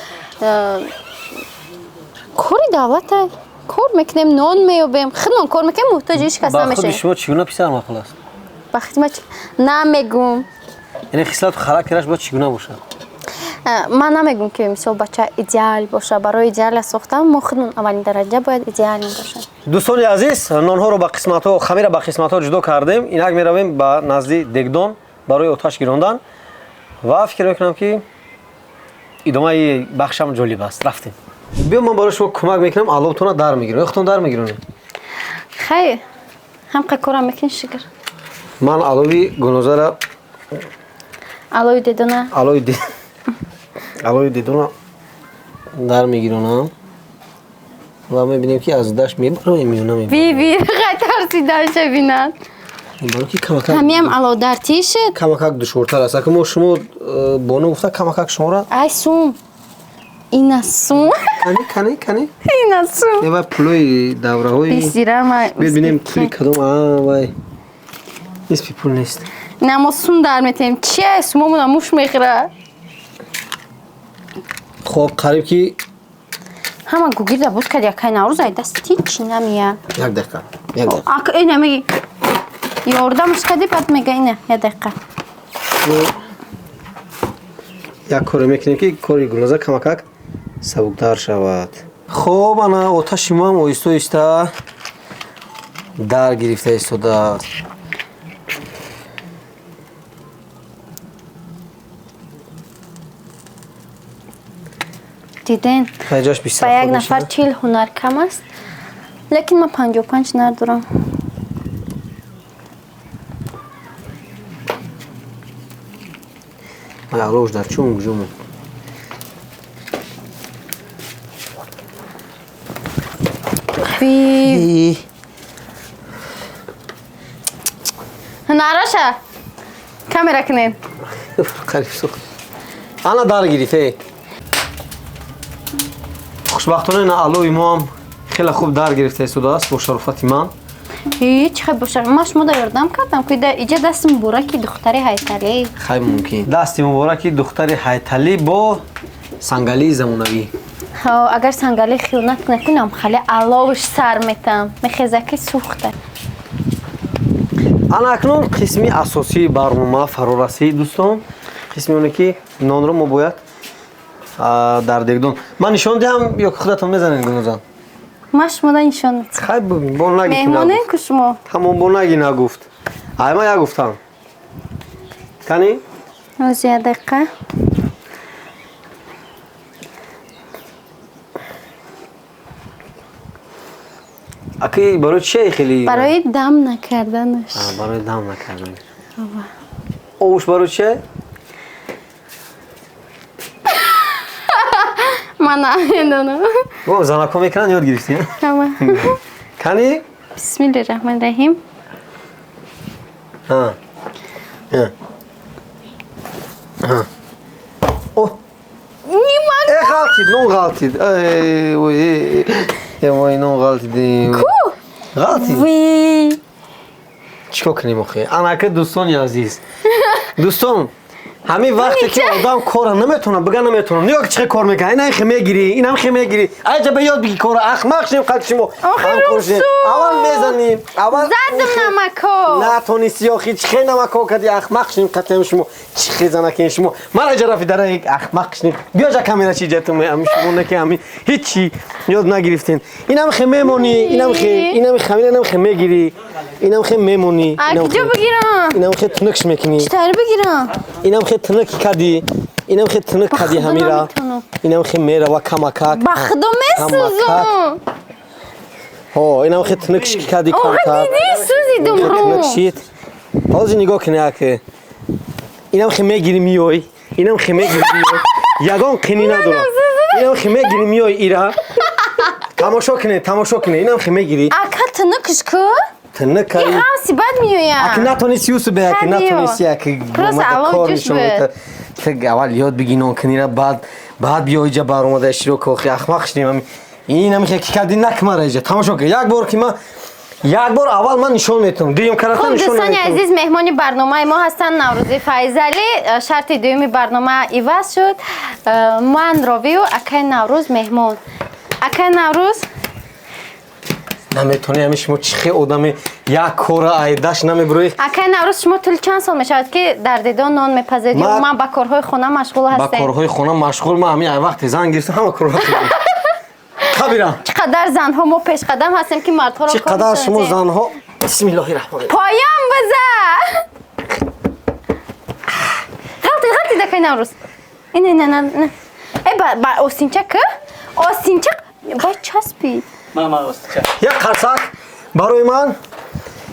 Кори давлата кор мекунем, нон меёбем, худмон кор мекунем, муҳтоҷи ҳеҷ кас намешавем. Ба худи шумо чӣ гуна писар маъқул аст? Ба худи намегум. Яъне хислату характераш бояд чӣ гуна бошад? Ман намегум, ки мисол бача идеал боша. Барои идеала сохтан мо худмон аввалин дараҷа бояд идеалӣ бошем. Дӯстони азиз, нонҳоро ба қисматҳо, хамира ба қисматҳо ҷудо кардем. Инак меравем ба назди дегдон барои оташ гирондан ва фикр мекунам, ки идомаи бахшам ҷолиб аст. Рафтем. Биё, ман барои шумо кӯмак мекунам, аловтона дар мегирам ё худтон дар мегиронем? Хай, ҳамқа корам мекунӣ, шукр. Ман алови Гулнозара Алои дедона. Алои дедона дар мегиронам ва мебинем, ки аз дашт мебароем ё намебароем. Би хай, тарсидаша бинад. Баро ки камакак Ҳамиам алодар тишед. Камакак душвортар аст. Ака, мо шумо бону гуфта камакак шуморо Ай, сум, ина сум. Кани, кани, кани? Ина сум. Вай, пулои давраҳои Бисирама. Бибинем, пули кадом. Вай, нисфи пул нест. На, мо сум дар метем. Чия, сумомона муш мехӯра. Хоб, қариб ки Ҳама гугирда буд кард, якай Наврӯз ай дасти чӣ намия. Як дақиқа, як дақиқа. Ак, ина меги, ёрдамш кади, баъд мега ина як дақиқа. Як коре мекунем, ки кори Гулноза камакак сабуктар шавад. Хоб, ана оташи моам оҳиста оҳиста дар гирифта истодааст. Диден, Ҷош ба як нафар 40 ҳунар кам аст, лекин ман 55 ҳунар дорам. Алош дар чун ҷуму Би ҳунараша камера кунед. Қариб сӯхт. Ана дар гирифте. Хушбахтона, ина алои моам хеле хуб дар гирифта истодааст бо шарофати ман. Ҳеҷ хай боша, ман шумо да ёрдам кардам ки иҷа дасти мубораки духтари ҳайталӣ. Хай, мумкин, дасти мубораки духтари ҳайталӣ бо сангалии замонавӣ. Агар сангалӣ хиёнат накунам, хеле аловш сар метам, мехеза ки сӯхта. Ана акнун қисми асосии барнома фаро расид, дӯстон, қисми оне ки нонро мо бояд дар дегдон. Ман нишон диҳам ё ки худатон мезанед, Гулнозан? Ман шумода нишон медиҳам. Хай, бо наги. Меҳмонем ку шумо. Ҳамон бо наги нагуфт. Ай, ман як гуфтам. Кани? Оз, як дақиқа. Аки, барои чие хеле? Барои дам накарданаш. Барои дам накарданаш. Овуш барои чие? Ман намедонам. Бо занако мекунанд, ёд гирифтӣ? Ҳама. Кани? Бисмиллоҳи раҳмони раҳим. Ҳа. Ҳа. Ҳа. О! Не могу. Э, ғалтид, нон ғалтид. Эй, ой, эй, э, вой, нон ғалтид. Ку? Ғалтид. Ви. Чикор кунем охи? Анака, дӯстони азиз. Дӯстон, ҳамин вақте ки одам кора наметавонад, бига наметавонам. Нигоҳ, чӣ кор мекунад. Инам хе мегирӣ, инам хе мегирӣ. Айҷа ба ёд биги кора, ахмақ шем қад шумо. Охи, Ҳамкор шем. Русу! Аввал мезанем. Аввал Задам намако. Натонисти охи, чӣ хе намако кади, ахмақ шем қатем шумо. Чӣ хе занакин шумо. Ман айҷа рафи дара ахмақ шем. Биё ҷа камера чи ҷатум ами шумо неки ами ҳичи ёд нагирифтен. Инам хе мемонӣ, инам хе, инам хамир, инам хе мегирӣ. Инам хе мемонӣ. А инам куҷо хе- бигирам? Инам хе тунукш мекунӣ. Чӣ тавр бигирам? Инам хе тунук кадӣ. Инам хе тунук Ба кадӣ худо ҳамира. наметавонам. Инам хе мерава камакак. Ба худо месӯзам. Ҳо, инам хе тунукш кадӣ Охи, камтар. дидӣ, сӯзидум Хе рӯ. тунук шид. Ҳозир нигоҳ кунӣ аке. Инам хе мегирӣ миёй. Инам хе мегирӣ миёй. Ягон қинӣ надорам. Инам хе мегирӣ миёй ира. Тамошо кунед, тамошо кунед. Инам хе мегирӣ. Ака, тунукш ку? Тунук И кардӣ. ғавси бад меояд. Аки натонисти, Юсуф, аки Хадиё. натонисти, аки Просто омада аллоҳ кор ҷӯш нишон буд. медиҳад. Ту аввал ёд бигӣ нон кунира, баъд биё иҷа баромада иштирок охи, ахмақ шудем ами. Ин ами ки кардӣ накмара иҷа. Тамошо кун. Як бор ки ман як бор аввал ман нишон метавам. Дуюм карата Хуб, нишон дӯстони наметавам. азиз, меҳмони барномаи мо ҳастанд Наврӯзи Файзалӣ. Шарти дуюми барнома иваз шуд. Ман ровию, акай Наврӯз меҳмон. Акай Наврӯз, Наметонӣ ами шумо чӣ хе одами як кора айдаш намебурӣ. Акай Наврӯз, шумо тӯли чанд сол мешавад, ки дар дидон нон мепазед? Ё ман ба корҳои хона машғул Ба ҳастем? корҳои хона машғул ман ҳамин вақте зан гирифтам, ҳама корҳо кабира. Чӣ қадар занҳо мо пешқадам ҳастем, ки мардҳоро Чӣ кор қадар шумо месозем. занҳо. Бисмиллоҳи раҳмони. Поён биза! Ғалтид, ғалтид, акай Наврӯз. Ина, ина, ина, ина. Э, ба осинча ки? Осинча бай часпид. Мама, остича. Як қарсак барои ман.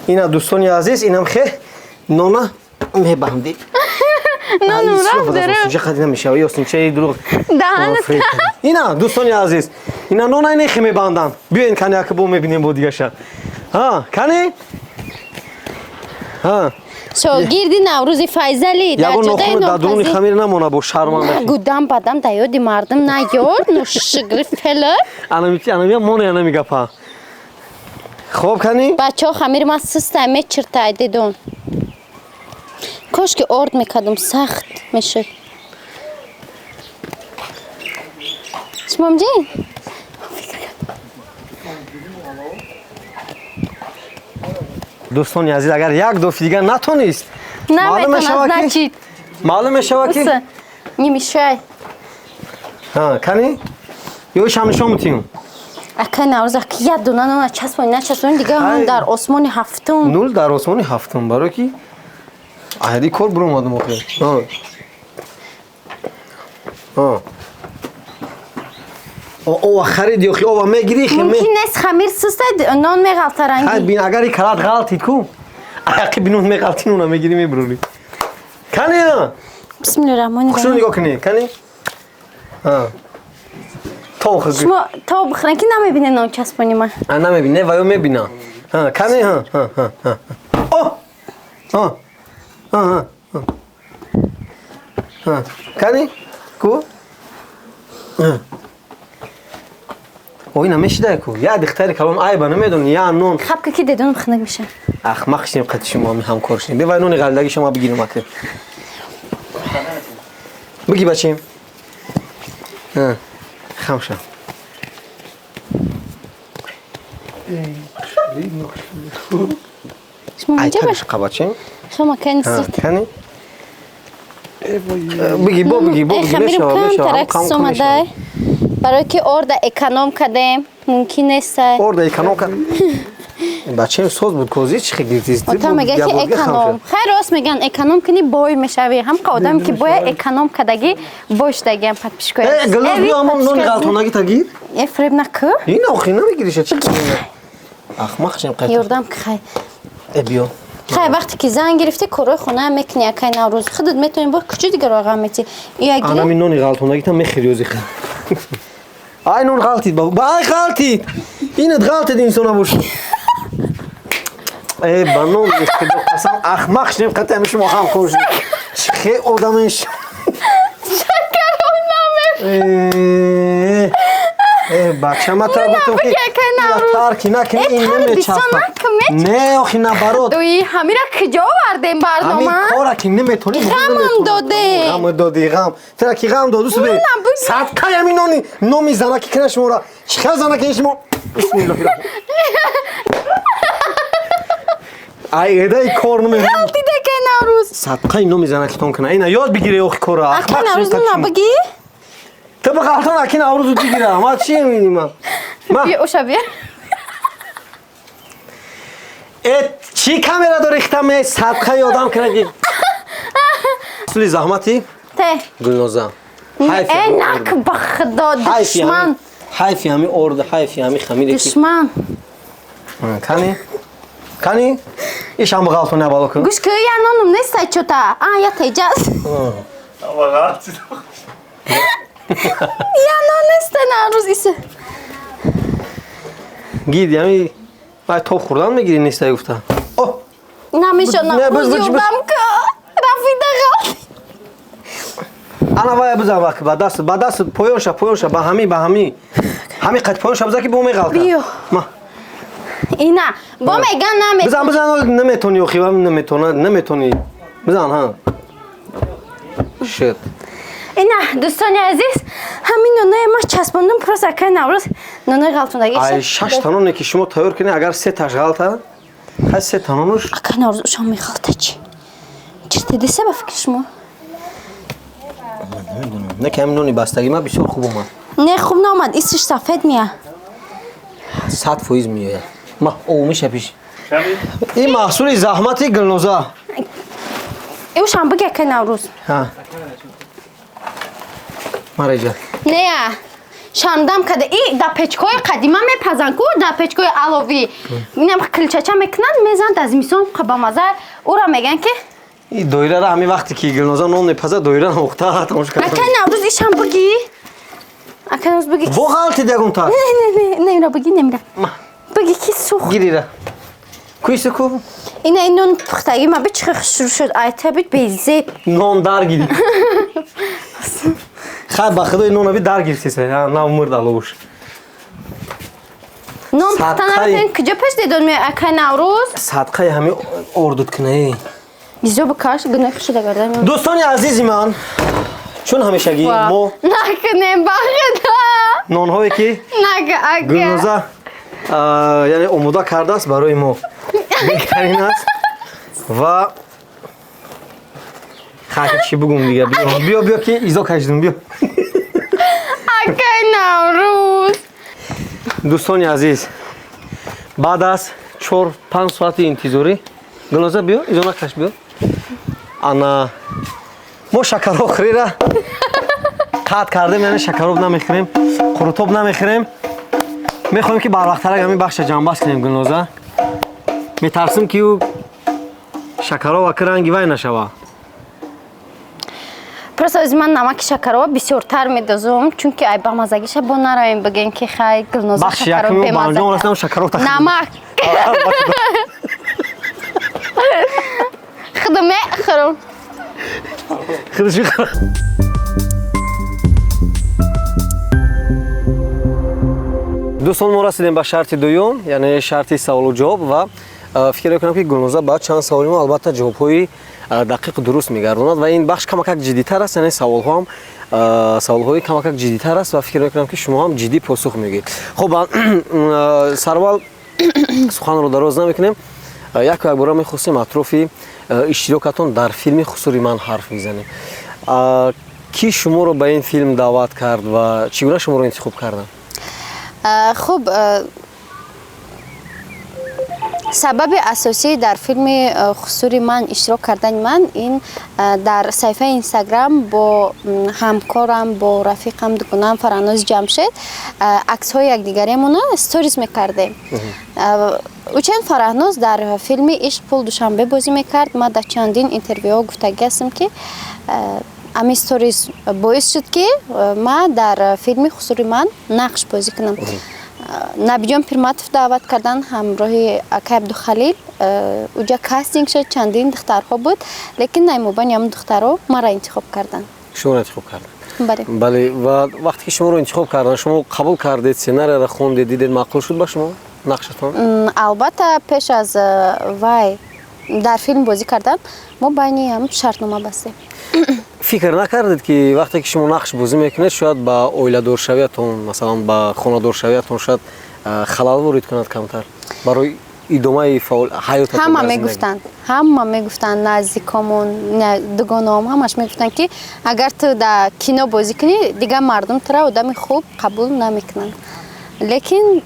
Ина, дӯстони азиз, инам хе нона мебандӣ. Нону рафт дару. Осинча қади намешава, ёсинчаи дурӯғ. Даҳанат. Ина, дӯстони азиз, ина нона ине хе мебандам. Биёен, кани, ака, бо мебинем бо дигаша. Ҳа, кани? Ҳа. Шогирди Наврӯзи Файзалӣ дар Ягон ҷодаи нохуни дар дуруни нонпазӣ. хамир намона, бо шарманда. Гудам бадам да ёди мардум наёр, нушигри фелр. Анами анами моне анами гапа. Хоб, кани? Бачаҳо, хамири ман систай, мечиртай, дидон. Кош ки орд мекардам, сахт мешуд. Шумомҷи? Дӯстони азиз, агар як дофи дигар натонист, маълум Наметонад, мешавад ки значит. Маълум мешавад ки Уса, не мешай. Ҳа, кани? Ё шам нишон мутим. Акай Наврӯз, ак як дона нона часпони, начаспони, дига Ай. ҳам дар осмони ҳафтум. Нул дар осмони ҳафтум, барое ки аҳди кор биромадам охир. Ҳа. Ҳа. Ова харид ё ова мегирӣ хе ме. Мумкин нест, хамир систай, нон Хай меғалтаранги. бин, агар и карат ғалтид ку. Аяқи бинун меғалтин, уна мегирӣ мебурӣ. Кани? Ҳа? Бисмиллоҳи раҳмони Хушро раҳим. нигоҳ кунӣ. Кани? Ҳа. То хӯр. Шумо то бихӯрен, ки намебинед нон часпони ман. А намебин, не, ва ё мебина. Ҳа, кани? Ҳа, ҳа, ҳа, ҳа. О! Ҳа. Ҳа, ҳа, ҳа. Ҳа. Кани? Ку? Ҳа. О, ина мешидай ку. Я дихтари калон айба намедони, я нон. Хабка ки дедонам хунак меша. Ахмақ шидем қати шумо ҳами ҳамкор шидем. Бевай нони ғалдаги шумо бигирем аки. Биги, бачем. Ҳа. Хам ша. Шумо Ай инҷа табиш қабачем. Шумо акай Ҳа, Нусрат. кани? Биги, бо биги, бо Э, биги, хамирим мешава, кам мешава. тарак Кам, кам омадай. мешава. Барое ки орда эконом кардем, мумкин нестай. Орда эконом кар. Бачаем соз буд, кози чӣ хе гирифтист? Ота мега ки эконом. Хай, рост меган, эконом кунӣ, бой мешавӣ. Ҳам одам ки бояд эконом кардагӣ, бой шудагиам, подписчикои. Э, гулназ, биё, ҳамон нони ғалтонаги тагир. Э, фреб наку. Ин охи намегириша, чӣ кунӣ? Ахмақ шем қайта. Ёрдам ки, хай. Э, биё. Хай, вақте ки зан гирифтӣ, корҳои хонаам мекунӣ, акай Наврӯз. Худат метавонӣ бо куҷо дигарро ғам метӣ? Ия Анами гирӣ. нони ғалтонагита мехӯри ёзи хе. Ай нон ғалтид, ба ай ғалтид. Инат ғалтид инсон набош. Э, ба ном худо қасам ахмақ шудем, қати ҳами шумо ҳам хор шудем. Хе одамеш. Шакаром намехӯрам. Э, бача, ма тара гуфтам ки тарки накунӣ, ин намечаспад. Не, охи наоборот. Дуи ҳамира куҷо овардем барнома? Ҳамин кора ки наметонӣ. Ғамам додем. Ғам доди, ғам. Тара ки ғам доду субе. Садқаи ҳамин нони номи занаки кина шумора. Чӣ хел занаки шумо? Бисмиллоҳи. Ай эдаи кор наме. Ғалтида ке Наврӯз. Садқаи номи занакитон кина. Ина ёд бигире охи кора. Ака Наврӯз на бигӣ? Ту ба ғалтон аки Наврӯзу бигира. Ма чӣ мебинӣ ма? Ма. Бия оша бия. Э, чӣ камера дори хитаме садқаи одам кина ки. Сули заҳмати? Те. Гулноза. Э, нак ба худо душман. Ҳайфи ҳами орд, ҳайфи ҳами хамире ки. Душман. Кани? Кани? Ишам ғалтон абало кун. Гӯш ки я нонум нестай чота. А, я теҷас. Я нон нестай Наврӯз иса. Гид, ями вай топ хӯрдан мегири нестай гуфта. О! Намеша Наврӯз ёрдам ка. Рафида ғалт. Ана вай бизан вақт ба даст, ба даст поёнша, поёнша, ба ҳами, ба ҳами. Ҳами қад поёнша бизан ки бо меғалта. Биё. Ма. Ина, бо меган наметонӣ. Бизан, бизан, наметонӣ, охи, наметона, наметонӣ. Бизан, ҳа. Шит. Ина, дӯстони азиз, ҳамин нонои ма часпондум, просто акай Наврӯз нонои ғалтондагӣ. Ай, шаш та ноне ки шумо тайёр кунед, агар се таш ғалта, хай се та нонуш. Акай Наврӯз ушам меғалта чӣ? Чӣ тедеса ба фикри шумо? Намедонам. Не ки ҳамин нони бастагӣ ма бисёр хуб омад. Не, хуб наомад, исиш сафед мея. 100% меояд. Ма омиша пиш. Ин маҳсули заҳмати Гулноза. Ушам биги акай Наврӯз. Ҳа. Мараҷа. Не, шандам када. И да печкои қадима мепазанд ку, да печкои аловӣ. Инам килчача мекунанд, мезананд аз мисон қабамаза. Ура меган ки И доирара ҳамин вақте ки Гулноза нон мепазад, доира нохта тамошо карда. Акай Наврӯз ишам биги. Акай Наврӯз биги. Во ғалтид ягон та. Не, не, не, немира биги, немира. Биги ки сӯхт. Гирира. Куиса ку? Ина ин нон пухтагӣ ма би чӣ хушрӯ шуд. Ай табит безеб. Нон дар гирифт. Хай ба худои нона би дар гирифтеса. На мурд аловуш. Нон пухта наметонед куҷо пеш дедон меояд акай Наврӯз? Садқаи ҳами ордут кунае. Бизо бикаш, гуноҳи хушуда гардан. Дӯстони азизи ман, чун ҳамешагӣ мо накунем ба худо. Нонҳое ки Гулноза яъне омода кардааст барои мо беҳтарин аст ва хай чӣ бугум дига, биё, биё, биё ки изо кашидум, биё. Акай Наврӯз. Дӯстони азиз, баъд аз 4-5 соати интизорӣ, Гулноза биё, изо накаш, биё. Ана мо шакарохӯрира қатъ кардем, яъне шакароб намехӯрем, қурутоб намехӯрем. Мехоҳем ки барвақттарак ҳамин бахша ҷамъбаст кунем, Гулноза. Метарсим ки ӯ шакароб аки ранги вай нашава. Просто аз ман намаки шакарова бисёртар медозум, чунки ай бамазагиша бо наравем бигем ки хай Гулноза шакароб бемаза. Намак. Худо мехӯрам. Худаш мехӯрам. Дӯстон, мо расидем ба шарти дуюм, яъне шарти саволу ҷавоб ва фикр мекунам ки Гулноза ба чанд саволи мо албатта ҷавобҳои дақиқу дуруст мегардонад ва ин бахш камакак ҷиддитар аст, яъне саволҳо ҳам саволҳои камакак ҷиддитар аст ва фикр мекунам ки шумо ҳам ҷиддӣ посух мегӯед. Хуб, сарвал суханро дароз намекунем. Яку якбора мехостем атрофи иштирокатон дар филми Хусури ман ҳарф бизанем. Ки шуморо ба ин филм даъват кард ва чӣ гуна шуморо интихоб карданд? Хуб, сабаби асосӣ дар филми Хусури ман иштирок кардани ман ин дар саҳифаи Инстаграм бо ҳамкорам, бо рафиқам, дугонаам Фараноз Ҷамшед аксҳои якдигаремона сторис мекардем. Учен Фараҳноз дар филми Ишқ пул Душанбе бозӣ мекард. Ман дар чандин интервюҳо гуфтагӣ ҳастам ки Ами сторис боис шуд, ки ман дар филми «Хусури ман» нақш бозӣ кунам. Набиҷон Пирматов даъват кардан ҳамроҳи акай Абдухалил. Уҷа кастинг шуд, чандин духтарҳо буд, лекин наймобани ҳамн духтарҳо маро интихоб карданд. Шуморо интихоб карданд? Бале. Бале, ва вақте ки шуморо интихоб карданд, шумо қабул кардед, сценарияро хондед, дидед, маъқул шуд ба шумо нақшатон? Албатта, пеш аз вай дар филм бозӣ кардан мо байни ҳам шартнома бастем. Фикр накардед, ки вақте ки шумо нақш бозӣ мекунед, шояд ба оиладоршавиятон, масалан, ба хонадоршавиятон шояд халал ворид кунад камтар барои идомаи ҳаётатон? Ҳама дар зиндагӣ? Мегуфтанд, ҳама мегуфтанд, наздикомон, дугонаом, ҳамаш мегуфтанд, ки агар ту дар кино бозӣ кунӣ, дигар мардум тура одами хуб қабул намекунанд. Лекин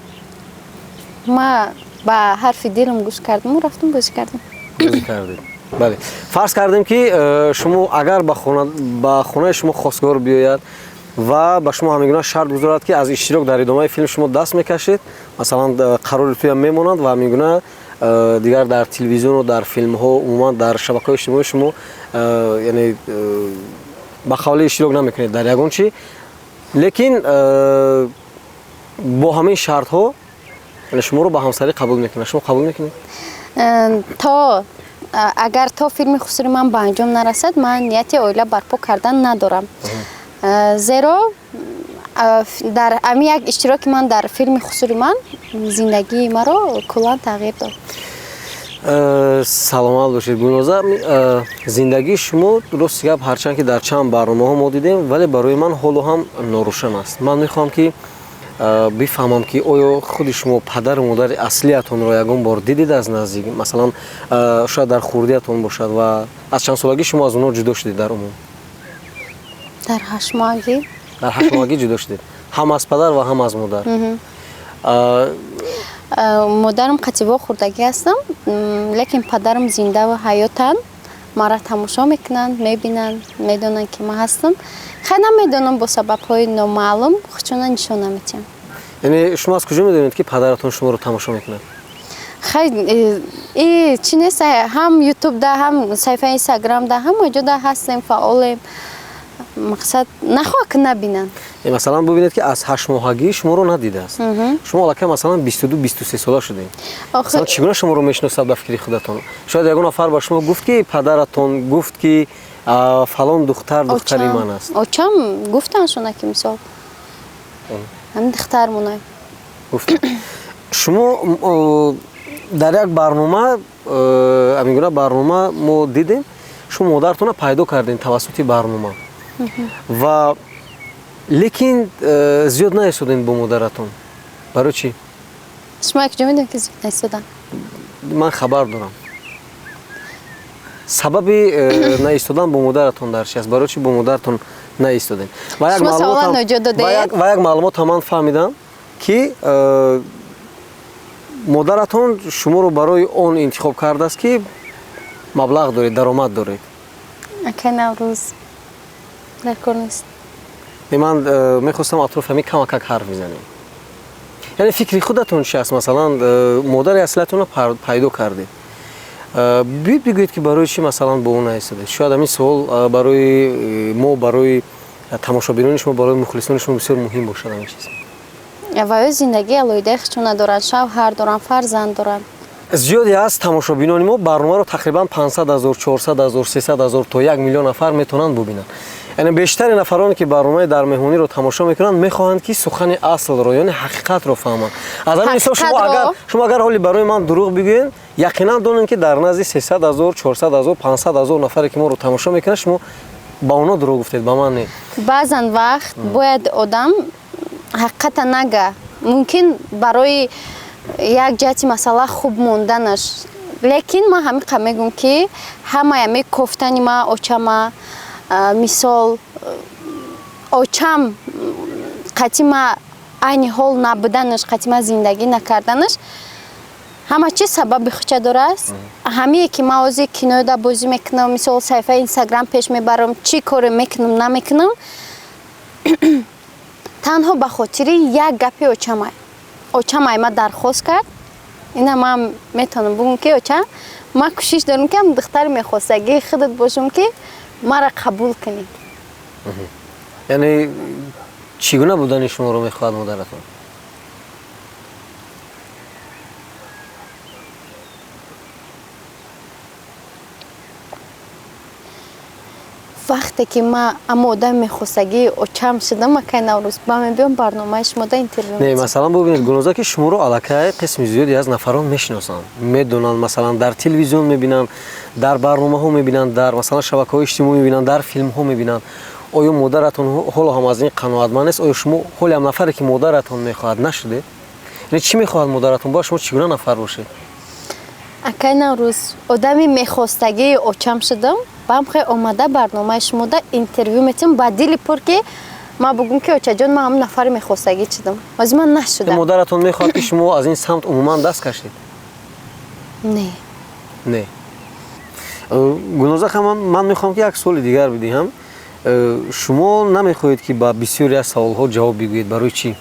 ма ба ҳарфи дилам гӯш кардаму рафтам, бозӣ кардам. Бозӣ кардед, бале. Фарз кардем, ки шумо агар ба хонаи шумо хостгор биёяд ва ба шумо ҳамин гуна шарт гузорад, ки аз иштирок дар идомаи филм шумо даст мекашед, масалан, қарори туям мемонад ва ҳамин гуна дигар дар телевизиону дар филмҳо, умуман дар шабакаҳои иҷтимоӣ шумо яъне ба қавле иштирок намекунед дар ягон чи, лекин бо ҳамин шартҳо, яъне шуморо ба ҳамсарӣ қабул мекунад, шумо қабул мекунед? То агар то филми «Хусури ман» ба анҷом нарасад, ман нияти оила барпо кардан надорам. Зеро дар ами як иштироки ман дар филми «Хусури ман» зиндагии маро куллан тағйир дод. Саломат бошед, Гулноза. Зиндагии шумо, рости гап, ҳарчанд ки дар чанд барномаҳо мо дидем, вале барои ман ҳоло ҳам норӯшан аст. Ман мехоҳам, ки бифаҳмам, ки оё худи шумо падару модари аслиятонро ягон бор дидед аз наздик, масалан, шояд дар хурдиятон бошад, ва аз чанд солагӣ шумо аз онҳо ҷудо шудед дар умум? Дар 8-моҳагӣ. Дар 8-моҳагӣ ҷудо шудед, ҳам аз падар ва ҳам аз модар? Модарам қати вохӯрдагӣ ҳастам, лекин падарам зиндаву ҳаётанд, маро тамошо мекунанд, мебинанд, медонанд, ки ман ҳастам. Хай, намедонам, бо сабабҳои номаълум худшона нишон наметиҳам. Яъне шумо аз куҷо медонед, ки падаратон шуморо тамошо мекунад? Хай, и чӣ нест, ҳам Ютубда, ҳам саҳифаи Инстаграмда, ҳама ҷода ҳастем, фаъолем. Мақсад, нахоҳад, ки набинанд. Масалан, бубинед, ки аз 8-моҳагӣ шуморо надидааст, шумо аллакай, масалан, 22, 23 сола шудед. Масалан, чӣ гуна шуморо мешиносад ба фикри худатон? Шояд ягон нафар ба шумо гуфт, ки падаратон гуфт, ки фалон духтар духтари ман аст. Очам гуфтанд шуна, ки мисол, ҳамин духтармонай. Гуфтанд. Шумо дар як барнома, ҳамин гуна барнома мо дидем, шумо модаратонро пайдо кардем тавассути барнома, ва лекин зиёд наистодем бо модаратон. Барои чӣ? Шумо як ҷо медонед, ки зиёд наистодам? Ман хабар дорам. Сабаби наистодан бо модаратон дар чи аст? Барои чӣ бо модаратон наистодем? Ва як маълумотам ман фаҳмидам, ки модаратон шуморо барои он интихоб кардааст, ки маблағ доред, даромад доред. Акай Наврӯз, дар кор нест. Ман мехостам атрофи ҳамин камакак ҳарф бизанем. Яъне фикри худатон чи аст? Масалан, модари аслиятонро пайдо кардед, биёед бигӯед, ки барои чӣ, масалан, бо ӯ наистодед. Шояд ҳамин суол барои мо, барои тамошобинони шумо, барои мухлисони шумо бисёр муҳим бошад ҳамин чиз. Ва ё зиндагии алоҳидаи худшона доранд, шавҳар доранд, фарзанд доранд. Зиёде аз тамошобинони мо барномаро тақрибан 500 ҳазор, 400 ҳазор, 300 ҳазор то 1 миллион нафар метавонанд бубинанд. Яъне бештари нафароне, ки барномаи «Дар меҳмониро» тамошо мекунанд, мехоҳанд, ки сухани аслро, яъне ҳақиқатро фаҳманд. Аз ҳамин ҳисоб, шумо агар ҳоли барои ман дурӯғ бигӯед, яқинан донед, ки дар назди 300 ҳазор, 400 ҳазор, 500 ҳазор нафаре, ки моро тамошо мекунанд, шумо ба онҳо дурӯғ гуфтед, ба ман не. Баъзан вақт бояд одам ҳақиқата нага, мумкин барои як ҷиҳати масъала хуб монданаш. Лекин ман ҳамиқа мегӯм, ки ҳамаи ами кофтани ма очама, мисол, очам қати ма айни ҳол набуданаш, қати ма зиндагӣ накарданаш, ҳама чиз сабаби худша дорааст. Ҳамие ки ман ҳозир кинода бозӣ мекунам, мисол, саҳифаи Инстаграм пеш мебарам, чӣ коре мекунам, намекунам, танҳо ба хотири як гапи очамай. Очам ай ма дархост кард. Ина ман метавонам бигӯм, ки оча, ман кӯшиш дорам, ки ҳам духтари мехостагии худат бошам, ки маро қабул кунӣ. Яъне чӣ гуна будани шуморо мехоҳад модаратон? Вақте ки ман ама одами мехостагии очам шудам, акай Наврӯз, ба мебиём барномаи шумо да интервю. Не, масалан, бубинед, Гулноза, ки шуморо аллакай қисми зиёде аз нафарон мешиносанд, медонанд, масалан, дар телевизион мебинанд, дар барномаҳо мебинанд, дар, масалан, шабакаҳои иҷтимоӣ мебинанд, дар филмҳо мебинанд. Оё модаратон ҳоло ҳам аз ин қаноатманд нест? Оё шумо ҳоле ҳам нафаре, ки модаратон мехоҳад, нашудед? Яъне чӣ мехоҳад модаратон? Бояд шумо чӣ гуна нафар бошед? Акай Наврӯз, одами мехостагии очам шудам, баъам хе омада барномаи шумо да интервю метиҳам ба дили пур, ки ман бугум, ки очаҷон, ман ҳамн нафари мехостагӣ шудам, ҳозир ман нашудам. Модаратон мехоҳад, ки шумо аз ин самт умуман даст кашед? Не. Не. Гулноза, ман мехоҳам, ки як суоли дигар бидиҳам. Шумо намехоҳед, ки ба бисёре аз саволҳо ҷавоб бигӯед. Барои чӣ?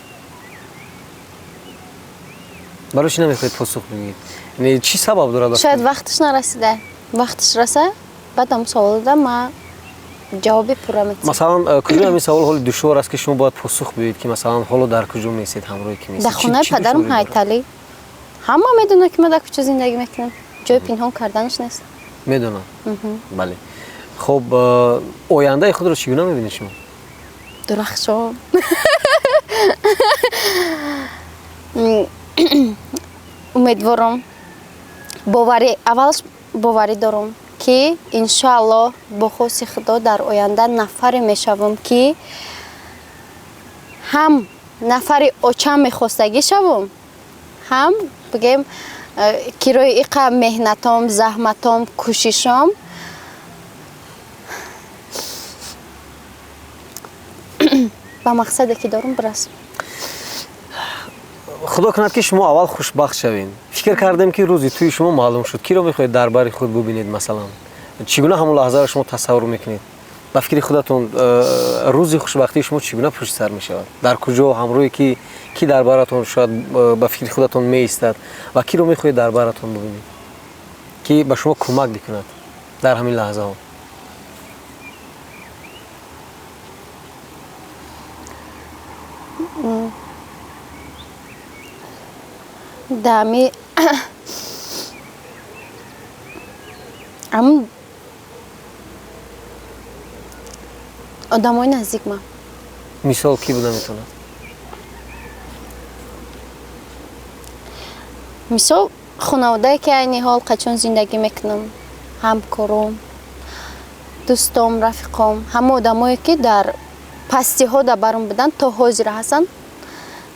Барои чӣ намехоҳед посух бигӯед? Яъне чӣ сабаб дорад? Шояд вақташ нарасида. Вақташ раса, баъд ҳам савол додам, ман ҷавоби пурра метиҳам. Масалан, куҷои ҳамин савол ҳоли душвор аст, ки шумо бояд посух биёед, ки, масалан, ҳоло дар куҷо меистед, ҳамроҳи ки меистед? Дар хонаи падарам Ҳайталӣ. Ҳама медонад, ки ман дар куҷо зиндагӣ мекунам. Ҷои пинҳон карданаш нест. Медонам, бале. Хуб, ояндаи худро чӣ гуна мебинед шумо? Дурахшон. Умедворам, боварӣ, аввалаш боварӣ дорам, ки иншоаллоҳ, бо хости Худо, дар оянда нафаре мешавам, ки ҳам нафари очам мехостагӣ шавам, ҳам бигем, кирои иқа меҳнатом, заҳматом, кӯшишом ба мақсаде, ки дорам, бирасам. Худо кунад, ки шумо аввал хушбахт шавед. Фикр кардем, ки рӯзи тӯи шумо маълум шуд. Киро мехоҳед дар бари худ бубинед? Масалан, чӣ гуна ҳамон лаҳзаро шумо тасаввур мекунед? Ба фикри худатон, рӯзи хушбахтии шумо чӣ гуна пушти сар мешавад? Дар куҷо, ҳамроҳи ки, ки дар баратон шояд ба фикри худатон меистад ва киро мехоҳед дар баратон бубинед, ки ба шумо кӯмак бикунад дар ҳамин лаҳзаҳо? Дами ам одамои наздик ма. Мисол, кӣ буда метавонад? Мисол, хонаводае, ки айни ҳол қачон зиндагӣ мекунам, ҳамкором, дӯстом, рафиқом, ҳама одамое, ки дар пастиҳо дар баром буданд, то ҳозира ҳастанд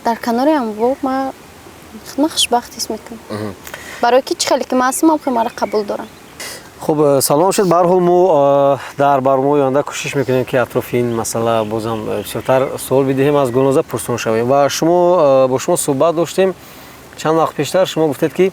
дар канори ҳамво, ман хушбахт ҳис мекунам, барое ки чӣ хеле ки ман ҳастам, ҳам маро қабул дорам. Хуб, салом бошед. Ба ҳар ҳол, мо дар барномаи оянда кӯшиш мекунем, ки атрофи ин масъала бозам бисёртар суол бидиҳем, аз Гулноза пурсон шавем. Ва шумо, бо шумо суҳбат доштем чанд вақт пештар. Шумо гуфтед, ки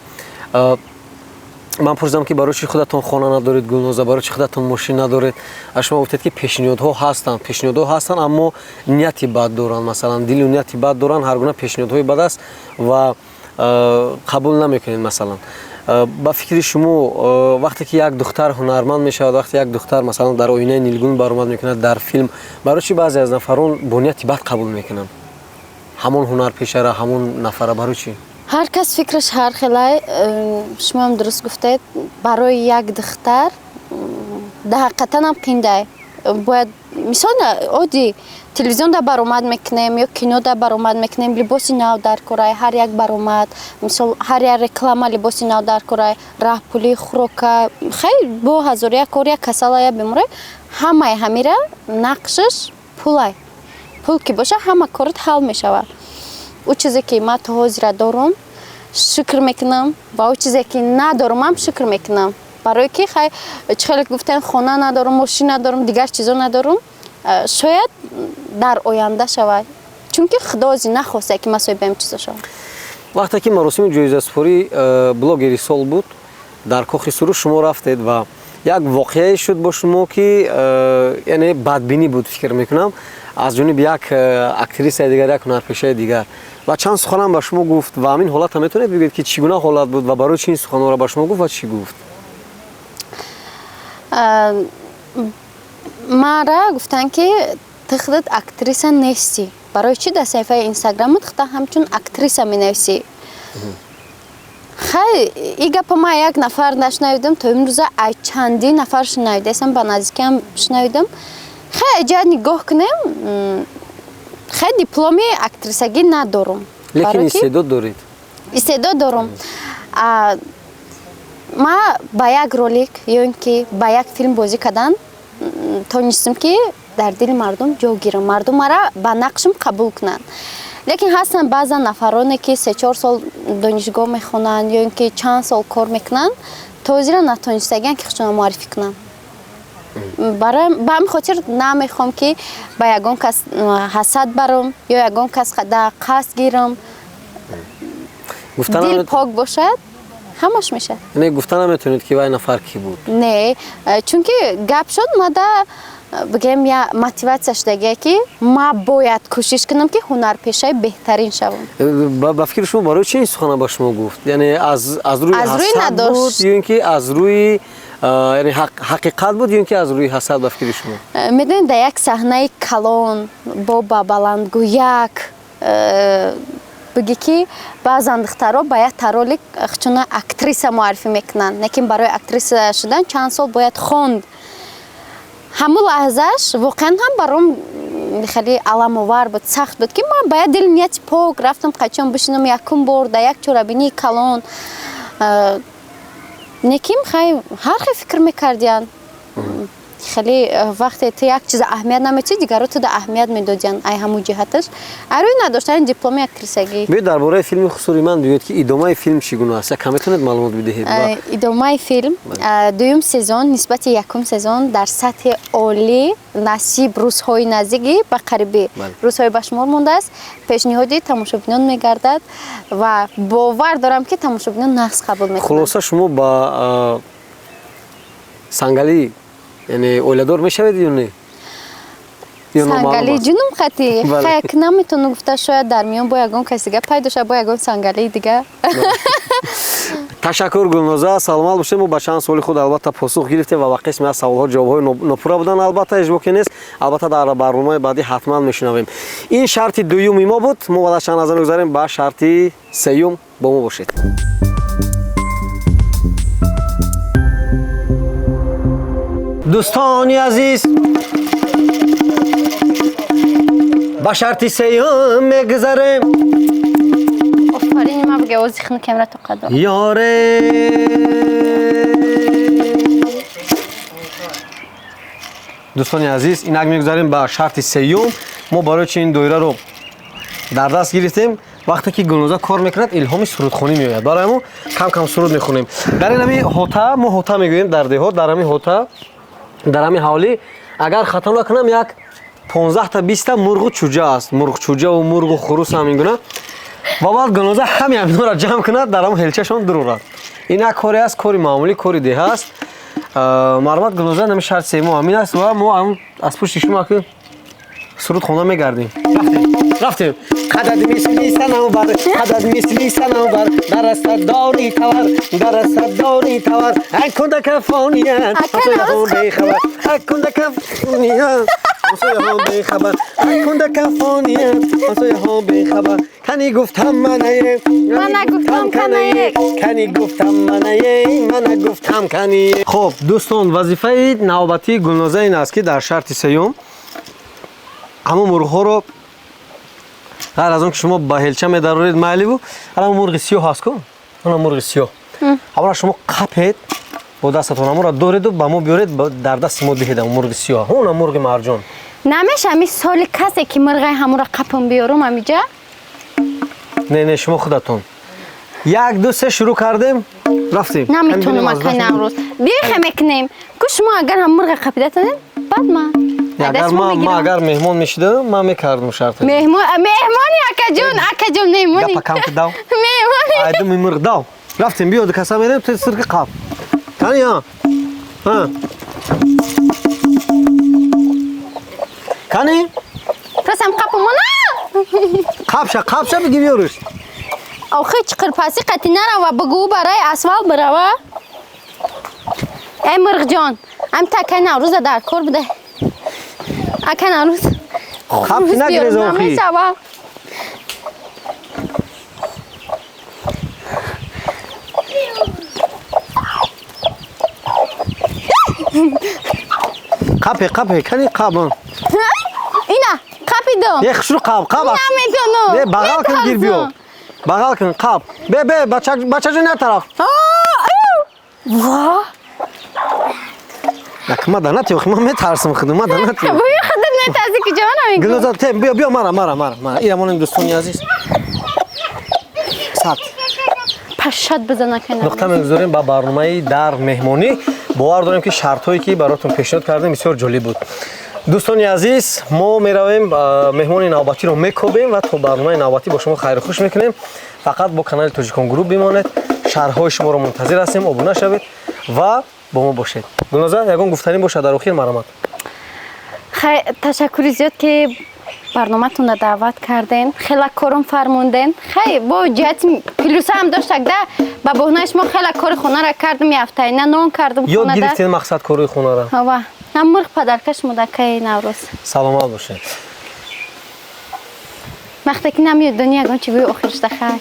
ман пурсидам, ки барои чӣ худатон хона надоред, Гулноза, барои чӣ худатон мошин надоред, а шумо гуфтед, ки пешниҳодҳо ҳастанд, пешниҳодҳо ҳастанд, аммо нияти бад доранд, масалан, дилу нияти бад доранд, ҳар гуна пешниҳодҳои бад аст ва қабул намекунед. Масалан, ба фикри шумо, вақте ки як духтар ҳунарманд мешавад, вақте як духтар, масалан, дар оинаи нилгун баромад мекунад дар филм, барои чӣ баъзе аз нафарон бо нияти бад қабул мекунанд ҳамон ҳунарпешара, ҳамон нафара? Барои чӣ? Ҳар кас фикраш ҳар хелай. Шумоам дуруст гуфтед, барои як духтар да ҳақиқатан ҳам қиндай. Бояд, мисол, оддӣ телевизион да баромад мекунем ё кино да баромад мекунем, либоси нав дар корай. Ҳар як баромад, мисол, ҳар як реклама либоси нав дар корай, раҳпулӣ, хӯрока, хай, бо ҳазор як кор, як касала, як беморай, ҳамаи ҳамира нақшаш пулай. Пул ки боша, ҳама корот ҳал мешавад. Ӯ чизе, ки ман то ҳозира дорум, шукр мекунам, ва ӯ чизе, ки надорумам, шукр мекунам, барое ки, хай, чӣ хеле гуфтем, хона надорум, мошин надорум, дигар чизо надорум. Шояд дар оянда шавад, чунки Худо ози нахоста, ки ман соҳиби ҳамин чизо шавам. Вақте ки маросими ҷоизасупории блогери сол буд дар Кохи Суруш, шумо рафтед ва як воқеае шуд бо шумо, ки яъне бадбинӣ буд, фикр мекунам, аз ҷониби як актрисаи дигар, як ҳунарпешаи дигар, ва чанд суханам ба шумо гуфт. Ва ҳамин ҳолатро метавонед бигӯед, ки чӣ гуна ҳолат буд ва барои чӣ ин суханҳоро ба шумо гуфт ва чӣ гуфт? Мара гуфтанд, ки Ту худат актриса нестӣ, барои чӣ дар саҳифаи инстаграмат худта ҳамчун актриса менависӣ? Хай, и гапа ман як нафар нашунавидам, то имрӯза ай чандин нафар шунавидаастам, ба наздикиам шунавидам. Хай, аҷа нигоҳ кунем, хай, дипломи актрисагӣ надорум. Лекин истеъдод доред. Истеъдод дорум. Ма ба як ролик ё ин ки ба як филм бозӣ кардан тонистам, ки дар дили мардум ҷо гирам, мардум мара ба нақшам қабул кунанд. Лекин ҳастанд баъзан нафароне, ки 3-4 сол донишгоҳ мехонанд ё ин ки чанд сол кор мекунанд, то ҳозира натонистагианд, ки худшонро муаррифӣ кунанд. Ба ҳамин хотир намехоҳам, ки ба ягон кас ҳасад барам ё ягон кас қасд гирам. Дил пок бошад, ҳамаш мешавад. Не, гуфта наметавонед, ки вай нафар кӣ буд? Не, чунки гап шуд, мада бигем, я мотиватсия шудагия, ки ма бояд кӯшиш кунам, ки ҳунарпешаи беҳтарин шавам. Ба фикри шумо, барои чи ин сухана ба шумо гуфт? Яъне аз рӯи ҳасад буд ё ин ки аз рӯи, яъне ҳақиқат буд ё ин ки аз рӯи ҳасад, ба фикри шумо? Медонед, дар як саҳнаи калон бо ба баландгӯяк бигӣ, ки баъзан духтаро ба як таролик чуна актриса муаррифӣ мекунанд, лекин барои актриса шудан чанд сол бояд хонд. Ҳамун лаҳзааш воқеан ҳам баром хеле аламовар буд, сахт буд, ки ман ба як дили нияти пок рафтам, қачон бишинам якум бор дар як чорабинии калон. Неким хай, ҳар хел фикр мекардиянд. Хеле вақте ту як чиза аҳамият наметиҳӣ, дигарро туда аҳамият медодиянд. Ай ҳамун ҷиҳаташ, ай рӯи надоштани дипломи актрисагӣ. Биёед, дар бораи филми «Хусури ман» бигӯед, ки идомаи филм чӣ гуна аст. Як метавонед маълумот бидиҳед? Идомаи филм, дуюм сезон нисбати якум сезон дар сатҳи олӣ. Насиб, рӯзҳои наздиги, ба қарибӣ, рӯзҳои ба шумор мондааст, пешниҳоди тамошобинон мегардад ва бовар дорам, ки тамошобинон нағз қабул мекунанд. Хулоса, шумо ба сангалӣ, яъне оиладор мешавед ё не? Сангалии ҷунум хати хаяк наметавонам гуфта. Шояд дар миён бо ягон каси дига пайдо шавад, бо ягон сангалии дига. Ташаккур, Гулноза, саломат бошед. Мо ба чанд суоли худ, албатта, посух гирифтем ва ба қисме аз саволҳо ҷавобҳои нопурра буданд. Албатта, ҳеҷ боке нест, албатта, дар барномаи баъдӣ ҳатман мешунавем. Ин шарти дуюми мо буд. Мо баъд аз чанд лаҳза мегузарем ба шарти сеюм. Бо мо бошед. Дӯстони азиз, ба шарти сеюм мегузарем. Офарин, ма бига ози хину камера тоқа дор. Ёре. Дӯстони азиз, инак мегузарем ба шарти сеюм. Мо барои чи ин доираро дар даст гирифтем? Вақте ки Гулноза кор мекунад, илҳоми сурудхонӣ меояд. Барои мо кам кам суруд мехонем. Дар ин ҳами ҳота, мо ҳота мегӯем дар деҳот, дар ҳами ҳота, дар ҳами ҳавлӣ, агар хато накунам, як 15-та, 20-та мурғу чӯҷа аст, мурғчӯҷаву мурғу хурус, ҳамин гуна. Ва баъд Гулноза ҳами ҳаминҳоро ҷамъ кунад, дар ҳамон ҳелчашон дурорад. Ин як коре аст, кори маъмулӣ, кори деҳа аст. Марҳамат, Гулноза, нами шарти сеюмо ҳамин аст ва мо аз пушти шумо ки суруд хонда мегардем. Рафтем, рафтем. Қадад мисли санавбар, қадад мисли санавбар, дарасад дори тавар, дарасад дори тавар, акунда кафония, ҳамсояҳо бехабар, акунда кафония, ҳамсояҳо бехабар, акунда кафония, ҳамсояҳо бехабар. Кани гуфтам манае, мана гуфтам канае, кани гуфтам манае, мана гуфтам кание. Хуб, дӯстон, вазифаи навбатии Гулноза ин аст, ки дар шарти сеюм ҳамон мурғҳоро, ғайр аз он ки шумо ба ҳелча медароред, майливу ҳамон мурғи сиёҳ ҳаст ку, ҳамон мурғи сиёҳ, ҳамонро шумо қапед бо дастатон, ҳамонро дореду ба мо биёред, дар дасти мо диҳед ҳамон мурғи сиёҳ, ҳамона мурғи марҷон. Намеша ами соли касе ки мурғаи ҳамонро қапам биёрум амиҷа? Не, не, шумо худатон. Як, ду, се, шурӯъ кардем, рафтем. Наметонам, акай Наврӯз. Бихе мекунем ку, шумо агар ҳам мурға қапидатонед, баъд ма Агар ма агар меҳмон мешидам, ман мекардам шарт. Меҳмони, акаҷон, акаҷон, меҳмони. Гапа кам ки дав. Меҳмони. Айдум мурғ дав. Рафтем, биё, каса мерем, ту сирки қап. Кани, ҳа? Ҳа. Кани? Прасам қапумона. Қапша, қапша, биги биёриш. Охи, чиқирпаси қати нарава, бугӯ барои асфалт бирава. Эй мурғҷон, ам та акай Наврӯза дар кор буда. Акай Наврӯз. Қап нагирез охи. Намешава. Қапе, қапе, кани қап. Ина, қапидам. Е, хушру қап, қап. Наметонам. Не, бағал кун, гир биё. Бағал кун, қап. Бе, бе, бача, бачаҷон, на тараф. Ва. Як ма дана тиё, ман метарсам худ, ма дана тиё. Бӯи худат метарси, ки ҷавон ҳамин. Гулноза, те, биё, биё, мара, мара, мара, мара. Ира монем, дӯстони азиз. Сад. Пашшат бизана кана. Нуқта мегузорем ба барномаи «Дар меҳмонӣ». Бовар дорем, ки шартҳое, ки баротон пешниҳод кардем, бисёр ҷолиб буд. Дӯстони азиз, мо меравем, меҳмони навбатиро мекобем ва то барномаи навбатӣ бо шумо хайру хуш мекунем. Фақат бо канали Тоҷикон Груп бимонед. Шарҳҳои шуморо мунтазир ҳастем. Обуна шавед ва бо мо бошед. Гулноза, ягон гуфтанӣ бошад дар охир, марҳамат. Хай, ташаккури зиёд, ки барноматонро даъват карден, хела корум фармонден. Хай, бо ҷиҳати плюсаам доштак да, ба боҳнаи шумо хела кори хонаро кардам, яфтайна нон кардам. Ёд хонада. гирифтед, мақсад, кори хонара? Ава, ҳам мурғ подарка шумодакаи Наврӯз. Саломат бошед. Вақте ки намедони ягон чи гӯи, охиршда хай.